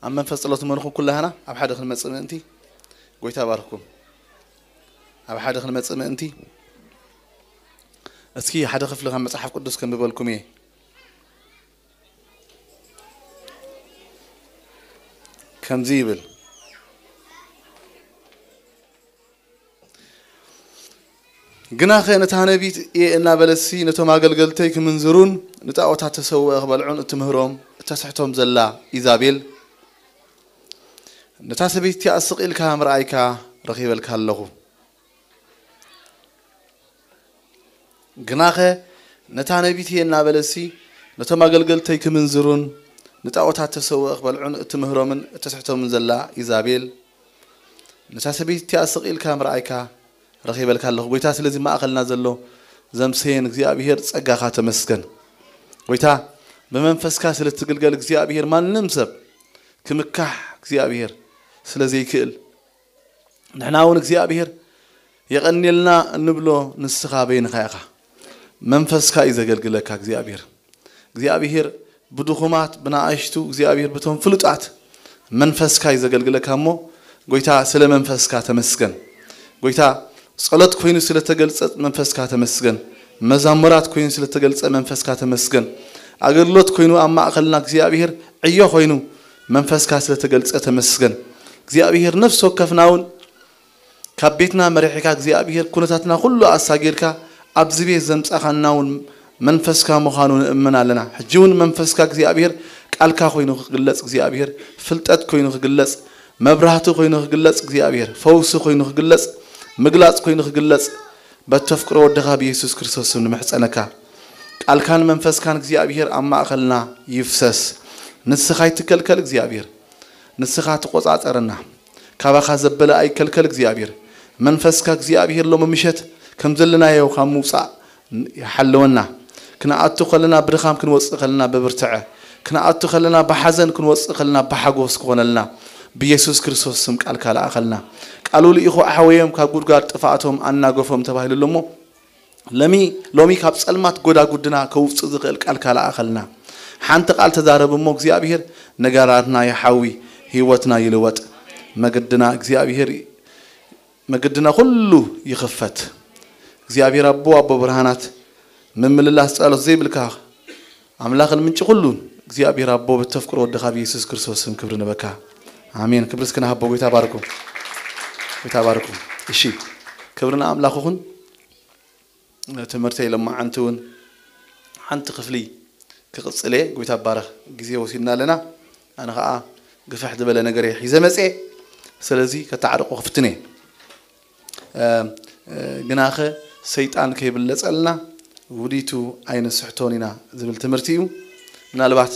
ኣብ መንፈስ ጸሎት መርኹ ኩላህና ኣብ ሓደ ክንመጽእ ምእንቲ ጎይታ ባርኩም። ኣብ ሓደ ክንመጽእ ምእንቲ እስኪ ሓደ ክፍሊ ካብ መጽሓፍ ቅዱስ ከንብበልኩም እየ። ከምዚ ይብል፣ ግናኸ ነታ ነቢት እየ እናበለሲ ነቶም ኣገልገልተይ ክምንዝሩን ንጣዖታት ተሰውአ ክበልዑን እትምህሮም እተስሕቶም ዘላ ኢዛቤል፣ ነታ ሰበይቲ ኣስቕ ኢልካ ምርኣይካ ረኺበልካ ኣለኹ። ግናኸ ነታ ነቢት እየ እናበለሲ ነቶም ኣገልገልተይ ክምንዝሩን ንጣዖታት ተሰውአ ክበልዑን እትምህሮምን እተስሕቶምን ዘላ ኢዛቤል፣ ነታ ሰበይቲ ኣስቕ ኢልካ ምርኣይካ ረኺበልካ ኣለኹ። ጎይታ ስለዚ ማእኸልና ዘሎ ዘምሰየን እግዚኣብሔር ጸጋኻ ተመስገን። ጎይታ ብመንፈስካ ስለ ትግልገል እግዚኣብሔር ማንም ሰብ ክምካሕ እግዚኣብሔር ስለ ዘይክእል ንሕና እውን እግዚኣብሔር የቐንየልና እንብሎ ንስኻ በይንኻ ኢኻ። መንፈስካ እዩ ዘገልግለካ እግዚኣብሔር። እግዚኣብሔር ብድኹማት ብናእሽቱ እግዚኣብሔር ብቶም ፍሉጣት መንፈስካ እዩ ዘገልግለካ እሞ ጎይታ ስለ መንፈስካ ተመስገን። ጎይታ ጸሎት ኮይኑ ስለተገልጸ መንፈስካ ተመስገን። መዛሙራት ኮይኑ ስለተገልጸ መንፈስካ ተመስገን። ኣገልግሎት ኮይኑ ኣብ ማእኸልና እግዚኣብሔር ዕዮ ኮይኑ መንፈስካ ስለተገልጸ ተመስገን። እግዚኣብሔር ነፍሲ ወከፍና እውን ካብ ቤትና መሪሕካ እግዚኣብሔር ኩነታትና ኩሉ ኣሳጊርካ ኣብዚ ቤት ዘምጻኻና እውን መንፈስካ ምዃኑ ንእምን ኣለና። ሕጂ እውን መንፈስካ እግዚኣብሔር ቃልካ ኮይኑ ክግለጽ እግዚኣብሔር ፍልጠት ኮይኑ ክግለጽ መብራህቲ ኮይኑ ክግለጽ እግዚኣብሔር ፈውሲ ኮይኑ ክግለጽ ምግላጽ ኮይኑ ክግለጽ በተፍቅሮ ወድኻ ብየሱስ ክርስቶስ ስም ንምሕጸነካ። ቃልካን መንፈስካን እግዚኣብሔር ኣብ ማእኸልና ይፍሰስ። ንስኻ ይትከልከል እግዚኣብሔር። ንስኻ ትቆጻጸረና። ካባኻ ዘበለ ኣይከልከል እግዚኣብሔር። መንፈስካ እግዚኣብሔር ሎሚ ምሸት ከም ዘለናዮ ካብ ምውጻእ ይሓለወና። ክንኣቱ ከለና ብድኻም ክንወጽእ ከለና ብብርትዐ። ክንኣቱ ከለና ብሓዘን ክንወጽእ ከለና ብሓጎስ ክኾነልና። ብየሱስ ክርስቶስ ስም ቃልካ ለኣኸልና። ቃሉ ልኢኹ ኣሕወዮም ካብ ጉድጓድ ጥፋኣቶም ኣናገፎም ተባሂሉ ኣሎ እሞ ሎሚ ሎሚ ካብ ጸልማት ጎዳጉድና ከውጽእ ዝኽእል ቃልካ ለኣኸልና። ሓንቲ ቃል ተዛረብ እሞ እግዚኣብሔር ነጋራትና ይሓዊ ህይወትና ይልወጥ። መገድና እግዚኣብሔር መገድና ኩሉ ይኽፈት። እግዚኣብሔር ኣቦ ኣቦ ብርሃናት ምምልላስ ጸሎት ዘይብልካ ኣምላኽን ምንጪ ኩሉን እግዚኣብሔር ኣቦ በተፍቅሮ ወድኻ ብየሱስ ክርስቶስ ስም ክብሪ ንበካ። ኣሜን። ክብሪ እስኪ ንሃቦ ጎይታ ባርኩም። ጎይታ ባርኩም። እሺ ክብሪ ንኣምላኽ ይኹን። ትምህርተይ ሎማዓንቲ እውን ሓንቲ ክፍሊ ክቕፅል እየ። ጎይታ ባረኽ። ግዜ ወሲድና ኣለና። ኣነ ኸዓ ግፍሕ ዝበለ ነገር እየ ሒዘ መፅየ። ስለዚ ከተዓርቆ ክፍትን እየ። ግናኸ ሰይጣን ከይብለፀልና ውዲቱ ኣይንስሕቶን ኢና ዝብል ትምህርቲ እዩ። ምናልባት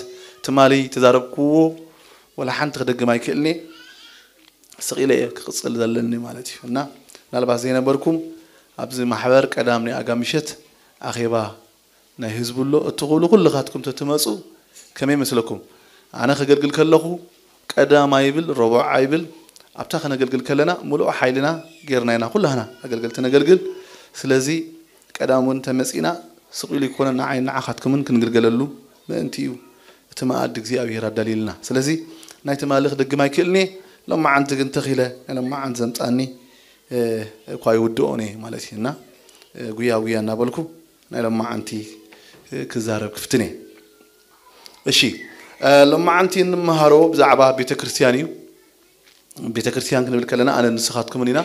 ትማሊ ተዛረብክዎ ወላ ሓንቲ ክደግም ኣይክእልን እየ። ስቕ ኢለ እየ ክቕፅል ዘለኒ ማለት እዩ። እና ምናልባት ዘይነበርኩም ኣብዚ ማሕበር ቀዳም ናይ ኣጋ ምሸት ኣኼባ ናይ ህዝቡ ኣሎ። እትኽእሉ ኩልኻትኩም ተትመፁ ከመይ መስለኩም? ኣነ ከገልግል ከለኹ ቀዳም ኣይብል ረቡዕ ኣይብል ኣብታ ከነገልግል ከለና ሙሉእ ሓይልና ጌርና ኢና ኩላህና ኣገልገልቲ ነገልግል። ስለዚ ቀዳም እውን ተመፂና ስቕ ኢሉ ይኮነ ንዓይ ንዓኻትኩምን ክንግልገለሉ ምእንቲ እዩ እቲ መኣዲ እግዚኣብሔር ኣዳልዩልና። ስለዚ ናይ ትማሊ ክደግም ኣይክእልን እየ። ሎማዓንቲ ግን ተኺለ ናይ ሎማዓንቲ ዘምፃኒ እኳ ይውድኦን እየ ማለት እዩ። እና ጉያ ጉያ እናበልኩ ናይ ሎማዓንቲ ክዛረብ ክፍትን እየ። እሺ፣ ሎማዓንቲ እንመሃሮ ብዛዕባ ቤተ ክርስቲያን እዩ። ቤተ ክርስቲያን ክንብል ከለና ኣነ ንስኻትኩምን ኢና።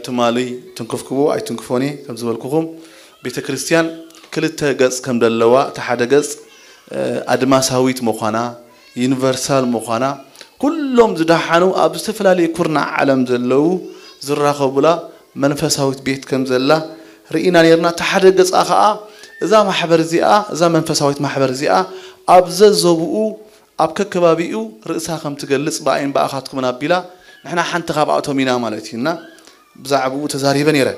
ትማሊ ትንክፍክዎ ኣይትንክፎን እየ ከም ዝበልኩኹም ቤተ ክርስቲያን ክልተ ገጽ ከም ዘለዋ እቲ ሓደ ገጽ ኣድማሳዊት ምዃና ዩኒቨርሳል ምዃና ኩሎም ዝደሓኑ ኣብ ዝተፈላለዩ ኩርናዕ ዓለም ዘለዉ ዝራኸቡላ መንፈሳዊት ቤት ከም ዘላ ርኢና ነርና። እቲ ሓደ ገጻ ኸዓ እዛ ማሕበር እዚኣ እዛ መንፈሳዊት ማሕበር እዚኣ ኣብ ዘዘብኡ ኣብ ከከባቢኡ ርእሳ ከም ትገልጽ ብኣይን ብኣኻትኩምን ኣቢላ ንሕና ሓንቲ ካብኣቶም ኢና ማለት እዩ እና ብዛዕባኡ ተዛሪበ ነይረ።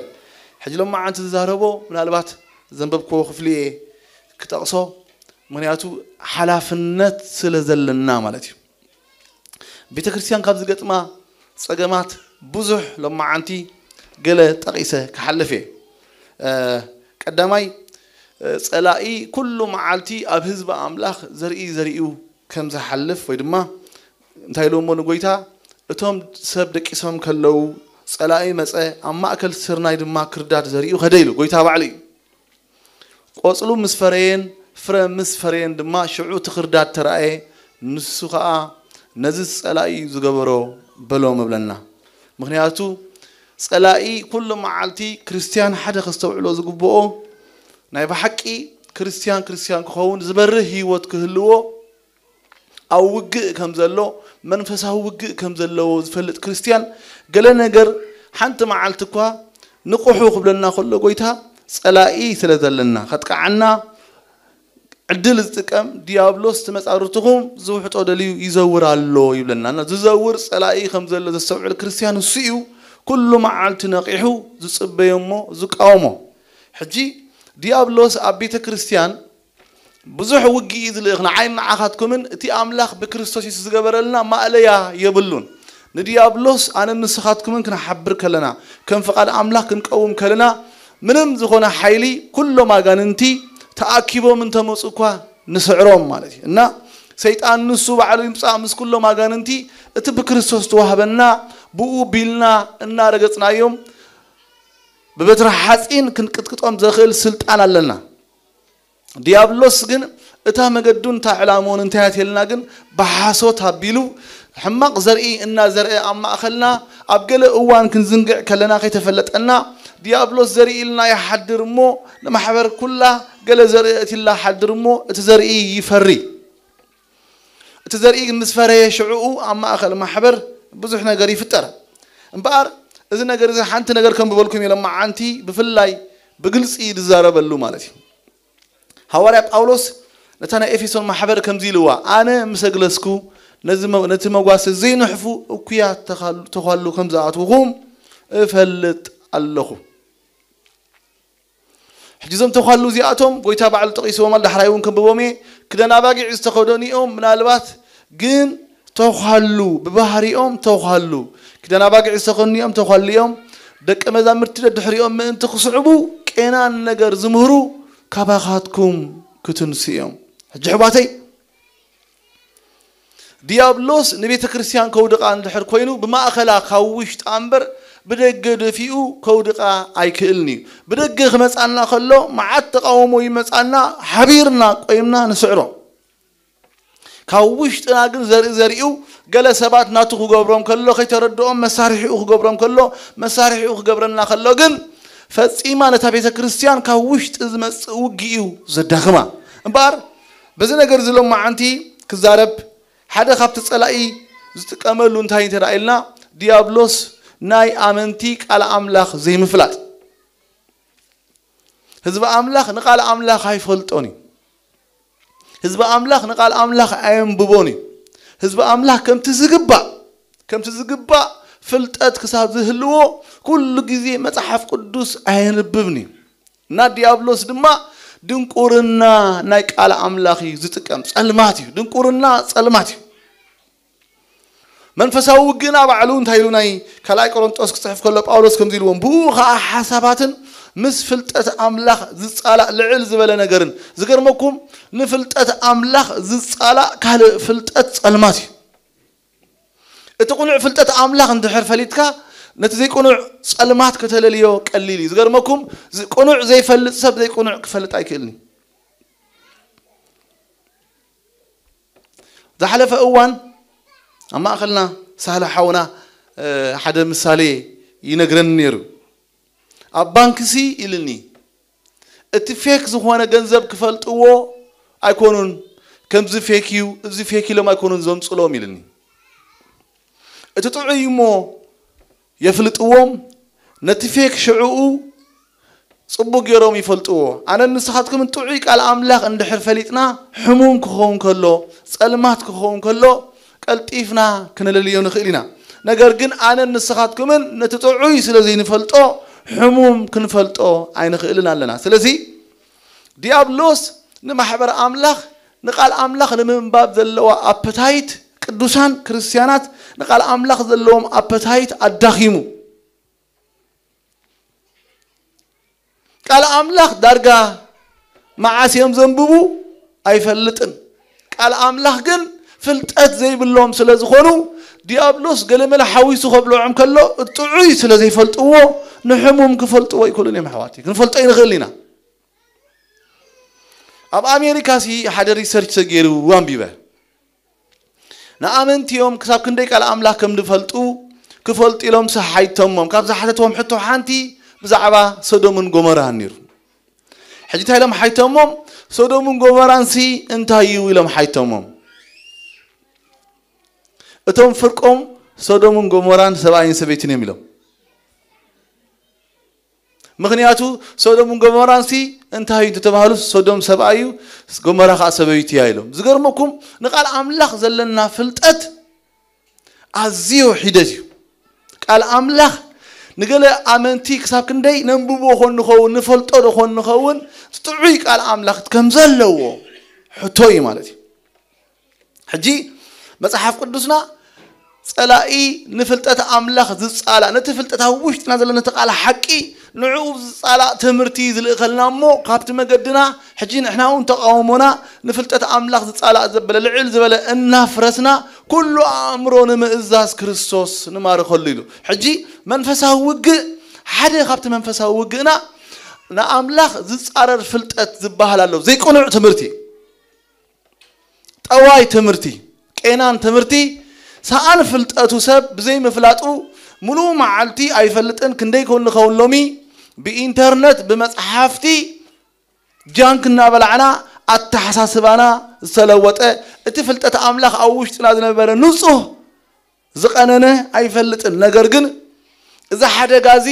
ሕጂ ሎማዓንቲ ዝዛረቦ ምናልባት ዘንበብክዎ ክፍሊ እየ ክጠቕሶ ምክንያቱ ሓላፍነት ስለ ዘለና ማለት እዩ። ቤተ ክርስቲያን ካብ ዝገጥማ ጸገማት ብዙሕ ሎማዓንቲ ገለ ጠቒሰ ክሓልፍ እየ። ቀዳማይ ጸላኢ ኩሉ መዓልቲ ኣብ ህዝቢ ኣምላኽ ዘርኢ ዘሪኡ ከም ዝሓልፍ ወይ ድማ እንታይ ኢልዎ ንጎይታ? እቶም ሰብ ደቂሶም ከለዉ ጸላኢ መጸ፣ ኣብ ማእከል ስርናይ ድማ ክርዳድ ዘሪኡ ከደ ኢሉ ጎይታ ባዕሉ እዩ። ቆጽሉ ምስ ፈረየን ፍረ ምስ ፈረየን ድማ ሽዑ እቲ ክርዳድ ተራእየ፣ ንሱ ኸኣ ነዚ ጸላኢ እዩ ዝገበሮ በሎም እብለና። ምኽንያቱ ጸላኢ ኩሉ መዓልቲ ክርስትያን ሓደ ከስተውዕሎ ዝግብኦ ናይ ብሓቂ ክርስትያን ክርስትያን ክኸውን ዝበርህ ህይወት ክህልዎ ኣብ ውግእ ከም ዘሎ መንፈሳዊ ውግእ ከም ዘለዎ ዝፈልጥ ክርስትያን ገለ ነገር ሓንቲ መዓልቲ እኳ ንቑሑ ክብለና ከሎ ጎይታ ጸላኢ ስለ ዘለና ከጥቃዓና ዕድል ዝጥቀም ዲያብሎስ ትመጻርትኹም ዝውሕጦ ደልዩ ይዘውር ኣሎ ይብለና። እና ዝዘውር ጸላኢ ከም ዘሎ ዘስተውዕል ክርስትያን እሱ እዩ። ኩሉ መዓልቲ ነቒሑ ዝጽበዮ እሞ ዝቃወሞ። ሕጂ ዲያብሎስ ኣብ ቤተ ክርስትያን ብዙሕ ውግእ እዩ ዝልእኽ ንዓይን ንዓኻትኩምን እቲ ኣምላኽ ብክርስቶስ የሱስ ዝገበረልና ማእለያ የብሉን። ንዲያብሎስ ኣነን ንስኻትኩምን ክንሓብር ከለና ከም ፍቓድ ኣምላኽ ክንቀውም ከለና ምንም ዝኾነ ሓይሊ ኩሎም ኣጋንንቲ ተኣኪቦም እንተመፁ እኳ ንስዕሮም ማለት እዩ እና ሰይጣን ንሱ ባዕሉ ይምፃእ ምስ ኩሎም ኣጋንንቲ እቲ ብክርስቶስ ተዋህበና ብኡ ቢልና እናረገፅናዮም ብበትሪ ሓፂን ክንቅጥቅጦም ዘኽእል ስልጣን ኣለና። ዲያብሎስ ግን እታ መገዱን እታ ዕላምኡን እንታይ እያ ተልና ግን ብሓሶት ኣቢሉ ሕማቕ ዘርኢ እናዘርአ ኣብ ማእኸልና ኣብ ገለ እዋን ክንዝንግዕ ከለና ከይተፈለጠና ዲያብሎስ ዘርኢ ኢልና ይሓድር እሞ ንማሕበር ኩላ ገለ ዘርኢ እትላ ሓድር እሞ እቲ ዘርኢ ይፈሪ። እቲ ዘርኢ ምስ ፈረየ ሽዕኡ ኣብ ማእኸል ማሕበር ብዙሕ ነገር ይፍጠር። እምበኣር እዚ ነገር እዚ ሓንቲ ነገር ከም ብበልኩም ኢሎም መዓንቲ ብፍላይ ብግልፂ ዝዛረበሉ ማለት እዩ። ሃዋርያ ጳውሎስ ነታ ናይ ኤፌሶን ማሕበር ከምዚ ኢልዋ ኣነ ምስ ኣግለስኩ ነዚ መ- ነቲ መጓሰ ዘይንሕፉ እኩያት ተኻሉ- ተዃሉ ከም ዝኣትውኹም እፈልጥ ኣለኹ። ሕጂ እዞም ተዃሉ እዚኣቶም ጎይታ ባዕሉ ጠቒስዎም ኣሎ ዳሕራይ እውን ከንብቦም እየ። ክዳን ኣባጊዕ ዝተኸደኑ እዮም ምናልባት ግን ተዃሉ ብባህሪኦም ተዃሉ ክዳን ኣባጊዕ ዝተኸደኑ እዮም ተዃሉ እዮም። ደቂ መዛምርቲ ደድሕሪኦም ምእንቲ ክስዕቡ ቄናን ነገር ዝምህሩ ካባኻትኩም ክትንሱ እዮም። ሕጂ ኣሕዋተይ ዲያብሎስ ንቤተ ክርስቲያን ከውድቓ እንድሕር ኮይኑ ብማእኸላ ካብ ውሽጣ እምበር ብደገ ደፊኡ ከውድቓ ኣይክእልን እዩ። ብደገ ክመፃና ከሎ መዓት ተቃውሞ ይመፃና ሓቢርና ቆይምና ንስዕሮ። ካብ ውሽጥና ግን ዘርኢ ዘሪኡ ገለ ሰባት ናቱ ክገብሮም ከሎ ከይተረድኦም መሳርሒኡ ክገብሮም ከሎ መሳርሒኡ ክገብረና ከሎ ግን ፈፂማ ነታ ቤተ ክርስቲያን ካብ ውሽጢ ዝመፅእ ውግእ እዩ ዘዳኽማ። እምበኣር በዚ ነገር እዚ ሎማዓንቲ ክዛረብ ሓደ ካብቲ ጸላኢ ዝጥቀመሉ እንታይ እንተ ኢልና ዲያብሎስ ናይ ኣመንቲ ቃል ኣምላኽ ዘይምፍላጥ። ህዝቢ ኣምላኽ ንቃል ኣምላኽ ኣይፈልጦን እዩ። ህዝቢ ኣምላኽ ንቃል ኣምላኽ ኣየንብቦን እዩ። ህዝቢ ኣምላኽ ከምቲ ዝግባእ ከምቲ ዝግባእ ፍልጠት ክሳብ ዝህልዎ ኩሉ ግዜ መጽሓፍ ቅዱስ ኣየንብብን እዩ። እና ዲያብሎስ ድማ ድንቁርና ናይ ቃል ኣምላኽ እዩ ዝጥቀም። ጸልማት እዩ። ድንቁርና ጸልማት እዩ። መንፈሳዊ ውግእና ባዕሉ እንታይ ኢሉ ናይ ካልኣይ ቆሮንጦስ ክጽሕፍ ከሎ ጳውሎስ ከምዚ ኢልዎም ብኡ ኸዓ ሓሳባትን ምስ ፍልጠት ኣምላኽ ዝጻላእ ልዕል ዝበለ ነገርን ዝገርመኩም ንፍልጠት ኣምላኽ ዝጻላእ ካልእ ፍልጠት ጸልማት እዩ። እቲ ቅኑዕ ፍልጠት ኣምላኽ እንድሕር ፈሊጥካ ነቲ ዘይቅኑዕ ጸልማት ከተለልዮ ቀሊል እዩ። ዝገርመኩም ቅኑዕ ዘይፈልጥ ሰብ ዘይቅኑዕ ክፈልጥ ኣይክእልን እዩ። ዝሓለፈ እዋን ኣብ ማእኸልና ሳህለ ሓውና ሓደ ምሳሌ ይነግረኒ ነይሩ። ኣብ ባንክሲ ኢልኒ እቲ ፌክ ዝኾነ ገንዘብ ክፈልጥዎ ኣይኮኑን። ከምዚ ፌክ እዩ እዚ ፌክ ኢሎም ኣይኮኑን ዘምፅሎም ኢልኒ። እቲ ጥዑይ እሞ የፍልጥዎም ነቲ ፌክ ሽዕኡ ፅቡቅ ገይሮም ይፈልጥዎ። ኣነን ንስኻትኩምን ጥዑይ ቃል ኣምላኽ እንድሕር ፈሊጥና ሕሙም ክኸውን ከሎ ፀልማት ክኸውን ከሎ ቀልጢፍና ክነለልዮ ንኽእል ኢና። ነገር ግን ኣነን ንስኻትኩምን ነቲ ጥዑይ ስለ ዘይንፈልጦ ሕሙም ክንፈልጦ ኣይንኽእልን ኣለና። ስለዚ ዲያብሎስ ንማሕበር ኣምላኽ ንቃል ኣምላኽ ንምንባብ ዘለዋ ኣፐታይት ቅዱሳን ክርስትያናት ንቃል ኣምላኽ ዘለዎም ኣፐታይት ኣዳኺሙ ቃል ኣምላኽ ዳርጋ መዓስ እዮም ዘንብቡ ኣይፈልጥን። ቃል ኣምላኽ ግን ፍልጠት ዘይብሎም ስለ ዝኾኑ፣ ዲያብሎስ ገለመለ ሓዊሱ ከብልዖም ከሎ፣ ጥዑይ ስለ ዘይፈልጥዎ፣ ንሕሙም ክፈልጥዎ ኣይክእሉን እዮም። ኣሕዋተይ፣ ክንፈልጦ ኣይንኽእልን ኢና። ኣብ ኣሜሪካ ሲ ሓደ ሪሰርች ተገይሩ ኣንቢበ። ንኣመንቲ እዮም ክሳብ ክንደይ ቃል ኣምላኽ ከም ዝፈልጡ ክፈልጡ ኢሎም ሲ ሓይተሞም። ካብ ዝሓተትዎም ሕቶ ሓንቲ ብዛዕባ ሶዶምን ጎሞራን ነይሩ። ሕጂ እንታይ ኢሎም ሓይተሞም? ሶዶምን ጎሞራን ሲ እንታይ እዩ ኢሎም ሓይተሞም። እቶም ፍርቆም ሶዶምን ጎሞራን ሰብኣይን ሰበይትን እዮም ኢሎም። ምኽንያቱ ሶዶምን ጎሞራን ሲ እንታይ እዩ እንተተባህሉ፣ ሶዶም ሰብኣይ እዩ፣ ጎሞራ ከዓ ሰበይቲ እያ ኢሎም። ዝገርመኩም፣ ንቃል ኣምላኽ ዘለና ፍልጠት ኣዝዩ ሒደት እዩ። ቃል ኣምላኽ ንገለ ኣመንቲ ክሳብ ክንደይ ነንብቦ ኾን ንኸውን፣ ንፈልጦ ዶ ኾን ንኸውን፣ ጥዑይ ቃል ኣምላኽ ከም ዘለዎ ሕቶ እዩ ማለት እዩ። ሕጂ መጽሓፍ ቅዱስና ጸላኢ ንፍልጠት ኣምላኽ ዝጻላእ፣ ነቲ ፍልጠት ኣብ ውሽጥና ዘሎ ነቲ ቃል ሓቂ ንዕኡ ዝጻላእ ትምህርቲ ዝልእኸልና እሞ፣ ካብቲ መገድና ሕጂ ንሕና እውን ተቃውሞና ንፍልጠት ኣምላኽ ዝጻላእ ዘበለ ልዕል ዝበለ እናፍረስና፣ ኩሉ ኣእምሮ ንምእዛዝ ክርስቶስ ንማርኸሉ ኢሉ። ሕጂ መንፈሳዊ ውግእ፣ ሓደ ካብቲ መንፈሳዊ ውግእና ንኣምላኽ ዝጻረር ፍልጠት ዝበሃል ኣሎ፣ ዘይቅኑዕ ትምህርቲ። ጠዋይ ትምህርቲ፣ ቄናን ትምህርቲ፣ ሰኣን ፍልጠቱ ሰብ ብዘይምፍላጡ፣ ምሉእ መዓልቲ ኣይፈልጥን ክንደይ ኮን ንኸውን ሎሚ ብኢንተርነት ብመጽሓፍቲ ጃንክ እናበላዕና ኣተሓሳስባና ዝተለወጠ፣ እቲ ፍልጠት ኣምላኽ ኣብ ውሽጥና ዝነበረ ንጹህ ዝቐነነ ኣይፈልጥን። ነገር ግን እዚ ሓደጋ እዚ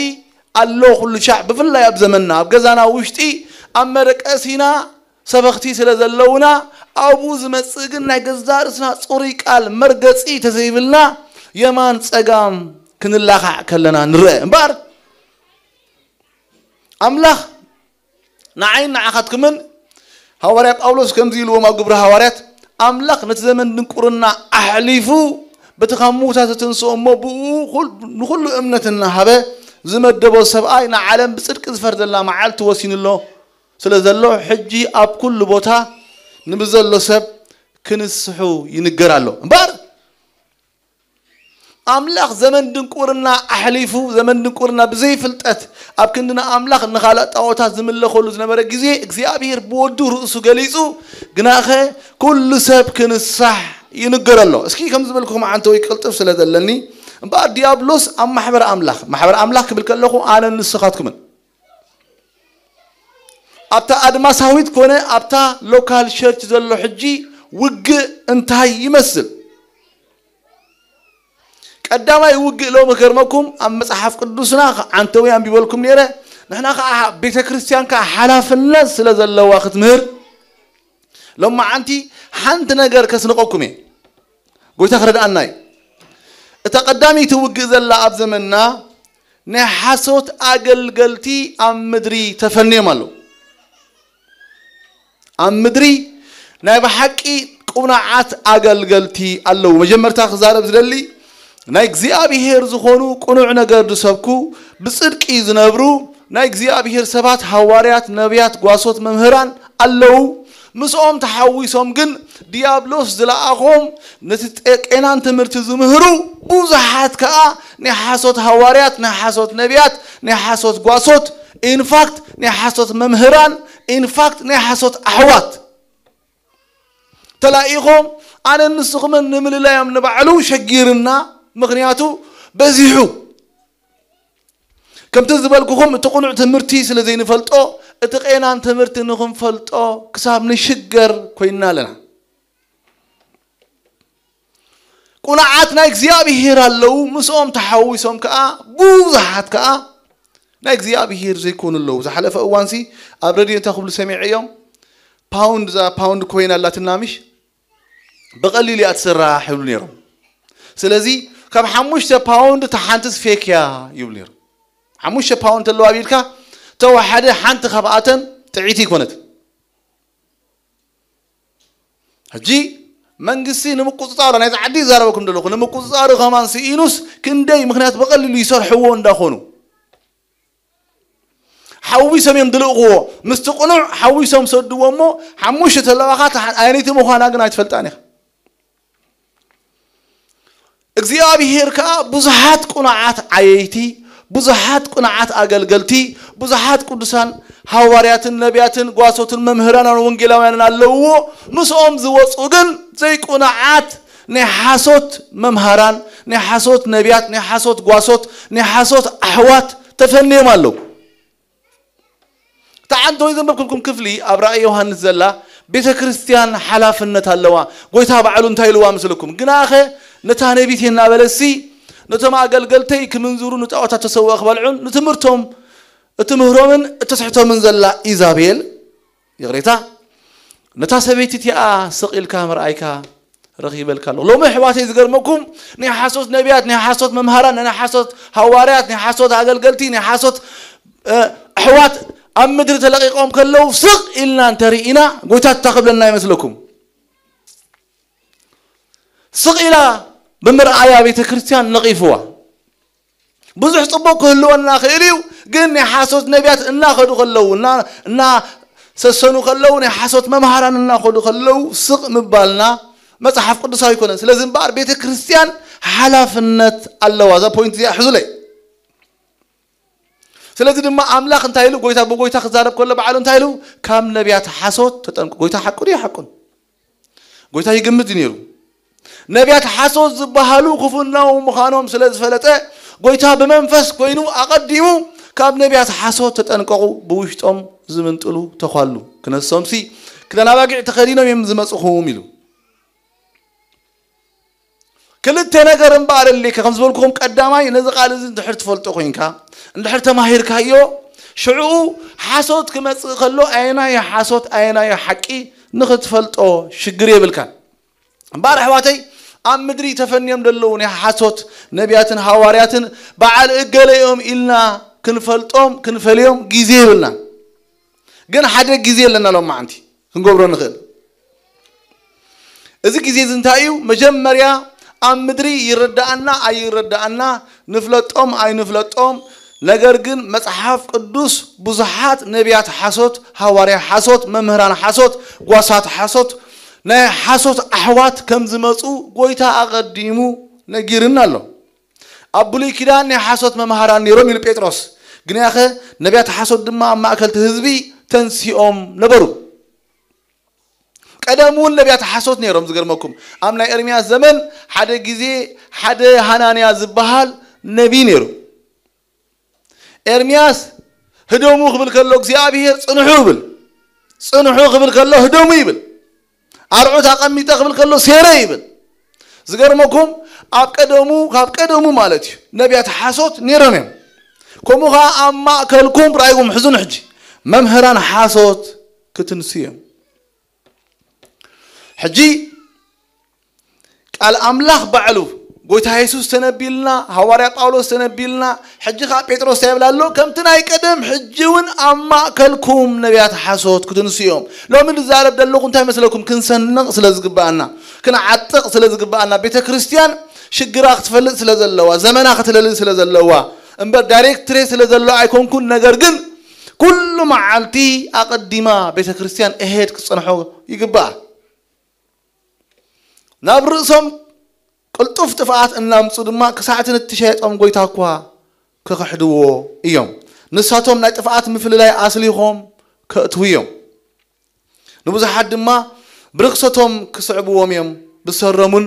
ኣሎ ኩሉ ሻዕ፣ ብፍላይ ኣብ ዘመንና ኣብ ገዛና ውሽጢ ኣብ መደቀሲና ሰበኽቲ ስለ ዘለውና፣ ኣብኡ ዝመጽእ ግን ናይ ገዛ ርእስና ጽሩይ ቃል መርገጺ ተዘይብልና የማን ጸጋም ክንላኻዕ ከለና ንርአ እምበኣር፣ ኣምላኽ ንዓይን ንዓኻትኩምን፣ ሃዋርያ ጳውሎስ ከምዚ ኢልዎም ኣብ ግብሪ ሃዋርያት፣ ኣምላኽ ነቲ ዘመን ድንቁርና ኣሕሊፉ በቲ ካብ ምዉታት ዘተንስኦ እሞ ብኡ ኩል- ንኹሉ እምነት እናሃበ ዝመደቦ ሰብኣይ ንዓለም ብጽድቂ ዝፈርደላ መዓልቲ ወሲኑ ኣሎ ስለ ዘሎ፣ ሕጂ ኣብ ኩሉ ቦታ ንብዘሎ ሰብ ክንስሑ ይንገር ኣሎ እምበኣር፣ ኣምላኽ ዘመን ድንቁርና ኣሕሊፉ፣ ዘመን ድንቁርና ብዘይፍልጠት ኣብ ክንዲ ንኣምላኽ ንኻልእ ጣዖታት ዝምለኸሉ ዝነበረ ግዜ እግዚኣብሔር ብወዱ ርእሱ ገሊጹ፣ ግናኸ ኩሉ ሰብ ክንሳሕ ይንገር ኣሎ። እስኪ ከም ዝበልኩኹም ዓንተወይ ቅልጥፍ ስለ ዘለኒ እምበኣር ዲያብሎስ ኣብ ማሕበር ኣምላኽ፣ ማሕበር ኣምላኽ ክብል ከለኹ ኣነን ንስኻትኩምን ኣብታ ኣድማሳዊት ኮነ ኣብታ ሎካል ቸርች ዘሎ ሕጂ ውግእ እንታይ ይመስል? ቀዳማይ ውግእ ሎሚ ከርመኩም ኣብ መጽሓፍ ቅዱስና ዓንተዊ ኣንቢበልኩም ነይረ። ንሕና ከዓ ቤተ ክርስቲያን ከዓ ሓላፍነት ስለ ዘለዋ ክትምህር ሎማዓንቲ ሓንቲ ነገር ከስንቐኩም እየ። ጎይታ ክረድኣና እዩ። እታ ቀዳመይቲ ውግእ ዘላ ኣብ ዘመንና ናይ ሓሶት ኣገልገልቲ ኣብ ምድሪ ተፈንዮም ኣለዉ። ኣብ ምድሪ ናይ ብሓቂ ቅኑዓት ኣገልገልቲ ኣለዉ። መጀመርታ ክዛረብ ዝደሊ ናይ እግዚኣብሔር ዝኾኑ ቅኑዕ ነገር ዝሰብኩ ብጽድቂ ዝነብሩ ናይ እግዚኣብሔር ሰባት፣ ሃዋርያት፣ ነቢያት፣ ጓሶት፣ መምህራን ኣለዉ። ምስኦም ተሓዊሶም ግን ዲያብሎስ ዝለኣኾም ነቲ ጤ- ቄናን ትምህርቲ ዝምህሩ ብዙሓት ከኣ ናይ ሓሶት ሃዋርያት፣ ናይ ሓሶት ነቢያት፣ ናይ ሓሶት ጓሶት፣ ኢንፋክት ናይ ሓሶት መምህራን፣ ኢንፋክት ናይ ሓሶት ኣሕዋት ተላኢኾም ኣነ ንስኹምን ንምልላዮም ንባዕሉ ሸጊርና። ምኽንያቱ በዚሑ ከምቲ ዝበልኩኹም እቲ ቅኑዕ ትምህርቲ ስለ ዘይንፈልጦ እቲ ቄናን ትምህርቲ ንኽንፈልጦ ክሳብ ንሽገር ኮይንና ኣለና። ቁኑዓት ናይ እግዚኣብሄር ኣለዉ፣ ምስኦም ተሓዊሶም ከኣ ብዙሓት ከኣ ናይ እግዚኣብሄር ዘይኮኑ ኣለዉ። ዝሓለፈ እዋንሲ ኣብ ረድዮ እንታይ ክብሉ ሰሚዐ እዮም? ፓውንድ፣ እዛ ፓውንድ ኮይን ኣላትና ምሽ? ብቐሊል እያ ትስራሕ ይብሉ ነይሮም። ስለዚ ካብ ሓሙሽተ ፓውንድ እታ ሓንቲስ ፌክ እያ ይብሉ ነይሮም። ሓሙሽተ ፓውንድ ተለዋ ቢልካ ተወሓደ ሓንቲ ካብኣተን ጥዒቲ ይኮነት። ሕጂ መንግስቲ ንምቁፅፃሩ ናይዚ ዓዲ ይዛረበኩም ዘለኹ ንምቁፅፃሩ ከማን ስኢኑስ ክንደይ ምክንያት ብቐሊሉ ይሰርሕዎ እንዳኾኑ ሓዊሶም እዮም ድልእኽዎ። ምስቲ ቅኑዕ ሓዊሶም ሰድዎ እሞ ሓሙሽተ ተለዋኻ ኣየነይቲ ምዃና ግን ኣይትፈልጣን ኢኻ። እግዚኣብሔር ከኣ ብዙሓት ቁኑዓት ዓየይቲ፣ ብዙሓት ቁኑዓት ኣገልገልቲ፣ ብዙሓት ቅዱሳን ሃዋርያትን ነቢያትን ጓሶትን መምህራንን ወንጌላውያንን ኣለውዎ። ምስኦም ዝወፁ ግን ዘይቁኑዓት ናይ ሓሶት መምሃራን፣ ናይ ሓሶት ነቢያት፣ ናይ ሓሶት ጓሶት፣ ናይ ሓሶት ኣሕዋት ተፈንዮም ኣለዉ። እታ ዓንተወይ ዘንበብኩልኩም ክፍሊ ኣብ ራእይ ዮሃንስ ዘላ ቤተ ክርስቲያን ሓላፍነት ኣለዋ። ጎይታ ባዕሉ እንታይ ኢልዋ ምስልኩም? ግናኸ ነታ ነቢት እናበለሲ ነቶም ኣገልገልተይ ክምንዝሩ ንጣዖታት ተሰውኦ ክበልዑን ንትምህርቶም እትምህሮምን እትስሕቶምን ዘላ ኢዛቤል ይቕሬታ ነታ ሰበይቲ እቲኣ ስቕ ኢልካ ምርኣይካ ረኺበልካ ኣለኹ። ሎሚ ኣሕዋተይ ዝገርመኩም ናይ ሓሶት ነቢያት፣ ናይ ሓሶት መምሃራን፣ ናይ ሓሶት ሃዋርያት፣ ናይ ሓሶት ኣገልገልቲ፣ ናይ ሓሶት ኣሕዋት ኣብ ምድሪ ተለቒቖም ከለዉ ስቕ ኢልና እንተርኢና ጎይታ እንታይ ክብለና ይመስለኩም? ስቕ ኢላ ብምርኣያ ቤተ ክርስቲያን ነቒፍዋ። ብዙሕ ጽቡቕ ክህልወና ክእል እዩ፣ ግን ናይ ሓሶት ነቢያት እናኸዱ ከለዉ እናሰሰኑ ከለዉ ናይ ሓሶት መምሃራን እናኸዱ ከለዉ ስቕ ምባልና መጽሓፍ ቅዱሳዊ ኣይኮነን። ስለዚ እምበኣር ቤተ ክርስቲያን ሓላፍነት ኣለዋ። እዛ ፖይንት እዚኣ ሕዙለይ። ስለዚ ድማ ኣምላኽ እንታይ ኢሉ? ጎይታ ብጎይታ ክዛረብ ከሎ ባዕሉ እንታይ ኢሉ? ካብ ነቢያት ሓሶት ተጠንቁ። ጎይታ ሓቁ ድዩ ሓቁን? ጎይታ ይግምት እዩ ነይሩ። ነቢያት ሓሶት ዝበሃሉ ክፉናው ምዃኖም ስለ ዝፈለጠ ጎይታ ብመንፈስ ኮይኑ ኣቐዲሙ ካብ ነቢያት ሓሶት ተጠንቀቑ፣ ብውሽጦም ዝምንጥሉ ተዃሉ፣ ክነሶምሲ ክዳን ኣባጊዕ ተኸዲኖም እዮም ዝመፅኹም ኢሉ። ክልተ ነገር እምበኣር እሌከ ከም ዝበልኩኹም፣ ቀዳማይ ነዚ ቃል እዚ እንድሕር ትፈልጦ ኮይንካ እንድሕር ተማሂርካዮ ሽዕኡ ሓሶት ክመጽእ ከሎ ኣየናይ ሓሶት ኣየናይ ሓቂ ንኽትፈልጦ ሽግር የብልካን። እምበኣር ኣሕዋተይ ኣብ ምድሪ ተፈንዮም ዘለዉ ናይ ሓሶት ነቢያትን ሃዋርያትን በዓል እገለ እዮም ኢልና ክንፈልጦም ክንፈልዮም ግዜ የብልናን። ግን ሓደ ግዜ ኣለና ሎም መዓንቲ ክንገብሮ ንኽእል። እዚ ግዜ እዚ እንታይ እዩ? መጀመርያ ኣብ ምድሪ ይረዳኣና ኣይረዳኣና፣ ንፍለጦም ኣይንፍለጦም፣ ነገር ግን መጽሓፍ ቅዱስ ብዙሓት ነቢያት ሓሶት፣ ሃዋርያ ሓሶት፣ መምህራን ሓሶት፣ ጓሳት ሓሶት፣ ናይ ሓሶት ኣሕዋት ከም ዝመጹ ጎይታ ኣቐዲሙ ነጊርና ኣሎ። ኣብ ብሉይ ኪዳን ናይ ሓሶት መምሃራን ነይሮም ኢሉ ጴጥሮስ፣ ግንያኸ ነቢያት ሓሶት ድማ ኣብ ማእከል እቲ ህዝቢ ተንሲኦም ነበሩ። ቀደም እውን ነቢያት ሓሶት ነይሮም። ዝገርመኩም ኣብ ናይ ኤርምያስ ዘመን ሓደ ግዜ ሓደ ሃናንያ ዝበሃል ነቢ ነይሩ። ኤርምያስ ህደሙ ክብል ከሎ እግዚኣብሔር ጽንሑ ይብል፣ ጽንሑ ክብል ከሎ ህደሙ ይብል፣ ኣርዑት ኣቐሚጠ ክብል ከሎ ሴረ ይብል። ዝገርመኩም ኣብ ቀደሙ ካብ ቀደሙ ማለት እዩ ነቢያት ሓሶት ነይሮም እዮም። ከምኡ ከዓ ኣብ ማእከልኩም ራእይኩም ሕዙን ሕጂ መምህራን ሓሶት ክትንሱ እዮም። ሕጂ ቃል ኣምላኽ ባዕሉ ጎይታ የሱስ ተነቢልና፣ ሃዋርያ ጳውሎስ ተነቢልና፣ ሕጂ ከዓ ጴጥሮስ እንታይ ይብል ኣሎ? ከምቲ ናይ ቀደም ሕጂ እውን ኣብ ማእከልኩም ነቢያት ሓሶት ክትንሱ እዮም። ሎሚ ዝዛረብ ዘለኹ እንታይ መስለኩም? ክንሰንቕ ስለ ዝግብኣና፣ ክንዓጥቕ ስለ ዝግብኣና፣ ቤተ ክርስቲያን ሽግራ ክትፈልጥ ስለ ዘለዋ፣ ዘመና ክትለሊ ስለ ዘለዋ እምበር ዳይሬክትሬ ስለ ዘሎ ኣይኮንኩን። ነገር ግን ኩሉ መዓልቲ ኣቐዲማ ቤተ ክርስቲያን እሄድ ክትጸንሖ ይግብኣ። ናብ ርእሶም ቅልጡፍ ጥፍኣት እናምፁ ድማ ክሳዕቲ ንትሸየጦም ጎይታ እኳ ክኽሕድዎ እዮም። ንሳቶም ናይ ጥፍኣት ምፍልላይ ኣስሊኾም ከእትዉ እዮም። ንብዙሓት ድማ ብርክሰቶም ክስዕብዎም እዮም። ብሰሮምን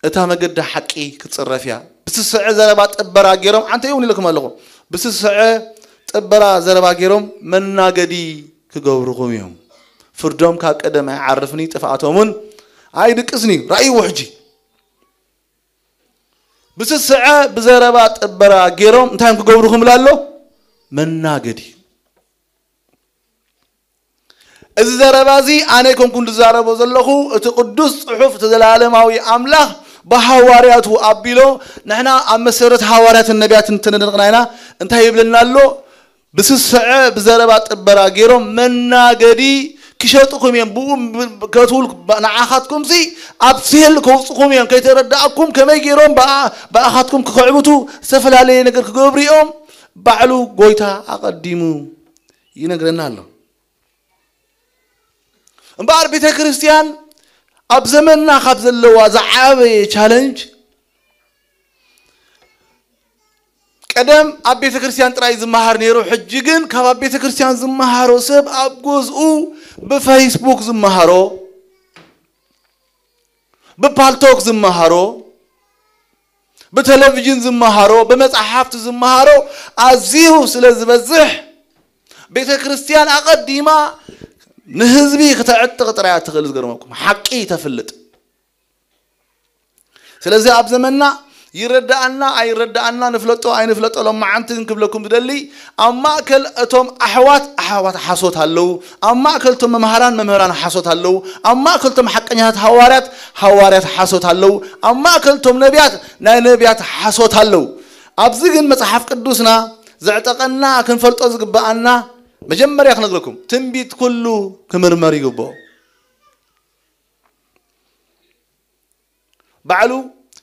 እታ መገዲ ሓቂ ክትፅረፍ እያ። ብስስዐ ዘረባ ጥበራ ገይሮም፣ ዓንተ እውን ኢለኩም ኣለኹ፣ ብስስዐ ጥበራ ዘረባ ገይሮም መናገዲ ክገብርኹም እዮም። ፍርዶም ካብ ቀደም ኣይዓርፍን እዩ፣ ጥፍኣቶም እውን ኣይድቅስን እዩ። ራእይዎ ሕጂ። ብስስዐ ብዘረባ ጥበራ ገይሮም እንታይ እዮም ክገብርኹም ኢሉ ኣሎ? መናገዲ። እዚ ዘረባ እዚ ኣነ ኣይኮንኩን ዝዛረቦ ዘለኹ፣ እቲ ቅዱስ ጽሑፍ፣ እቲ ዘላለማዊ ኣምላኽ ብሃዋርያቱ ኣቢሎ፣ ንሕና ኣብ መሰረት ሃዋርያትን ነቢያትን ተነደንቕና ኢና። እንታይ ይብለና ኣሎ? ብስስዐ ብዘረባ ጥበራ ገይሮም መናገዲ ክሸጥኹም እዮም። ብኡ ከእትውል ንዓኻትኩምሲ ኣብ ሴል ከውፅኹም እዮም። ከይተረዳእኩም ከመይ ገይሮም ብኣ-፣ ብኣኻትኩም ክኽዕብቱ ዝተፈላለየ ነገር ክገብሩ እዮም። ባዕሉ ጎይታ ኣቐዲሙ ይነግረና ኣሎ። እምበኣር ቤተ ክርስቲያን ኣብ ዘመንና ካብ ዘለዋ ዝዓበየ ቻለንጅ፣ ቀደም ኣብ ቤተ ክርስቲያን ጥራይ ዝመሃር ነይሩ። ሕጂ ግን ካብ ኣብ ቤተ ክርስቲያን ዝመሃሮ ሰብ ኣብ ገዝኡ ብፌስቡክ ዝመሃሮ፣ ብፓልቶክ ዝመሃሮ፣ ብቴሌቪዥን ዝመሃሮ፣ ብመጽሓፍቲ ዝመሃሮ ኣዝዩ ስለ ዝበዝሕ፣ ቤተ ክርስቲያን ኣቐዲማ ንህዝቢ ክተዕጥቕ ጥራይ እያ ትኽእል። ዝገርመኩም፣ ሓቂ ተፍልጥ። ስለዚ ኣብ ዘመንና ይረዳኣና ኣይረዳኣና፣ ንፍለጦ ኣይንፍለጦ፣ ሎማዓንቲ ግን ክብለኩም ዝደሊ፣ ኣብ ማእከል እቶም ኣሕዋት ኣሕዋት ሓሶት ኣለዉ፣ ኣብ ማእከል እቶም መምሃራን መምህራን ሓሶት ኣለዉ፣ ኣብ ማእከል እቶም ሓቀኛታት ሃዋርያት ሃዋርያት ሓሶት ኣለዉ፣ ኣብ ማእከል እቶም ነቢያት ናይ ነቢያት ሓሶት ኣለዉ። ኣብዚ ግን መጽሓፍ ቅዱስና ዘዕጠቐና፣ ክንፈልጦ ዝግብኣና፣ መጀመርያ ክነግረኩም፣ ትንቢት ኩሉ ክምርመር ይግብኦ። ባዕሉ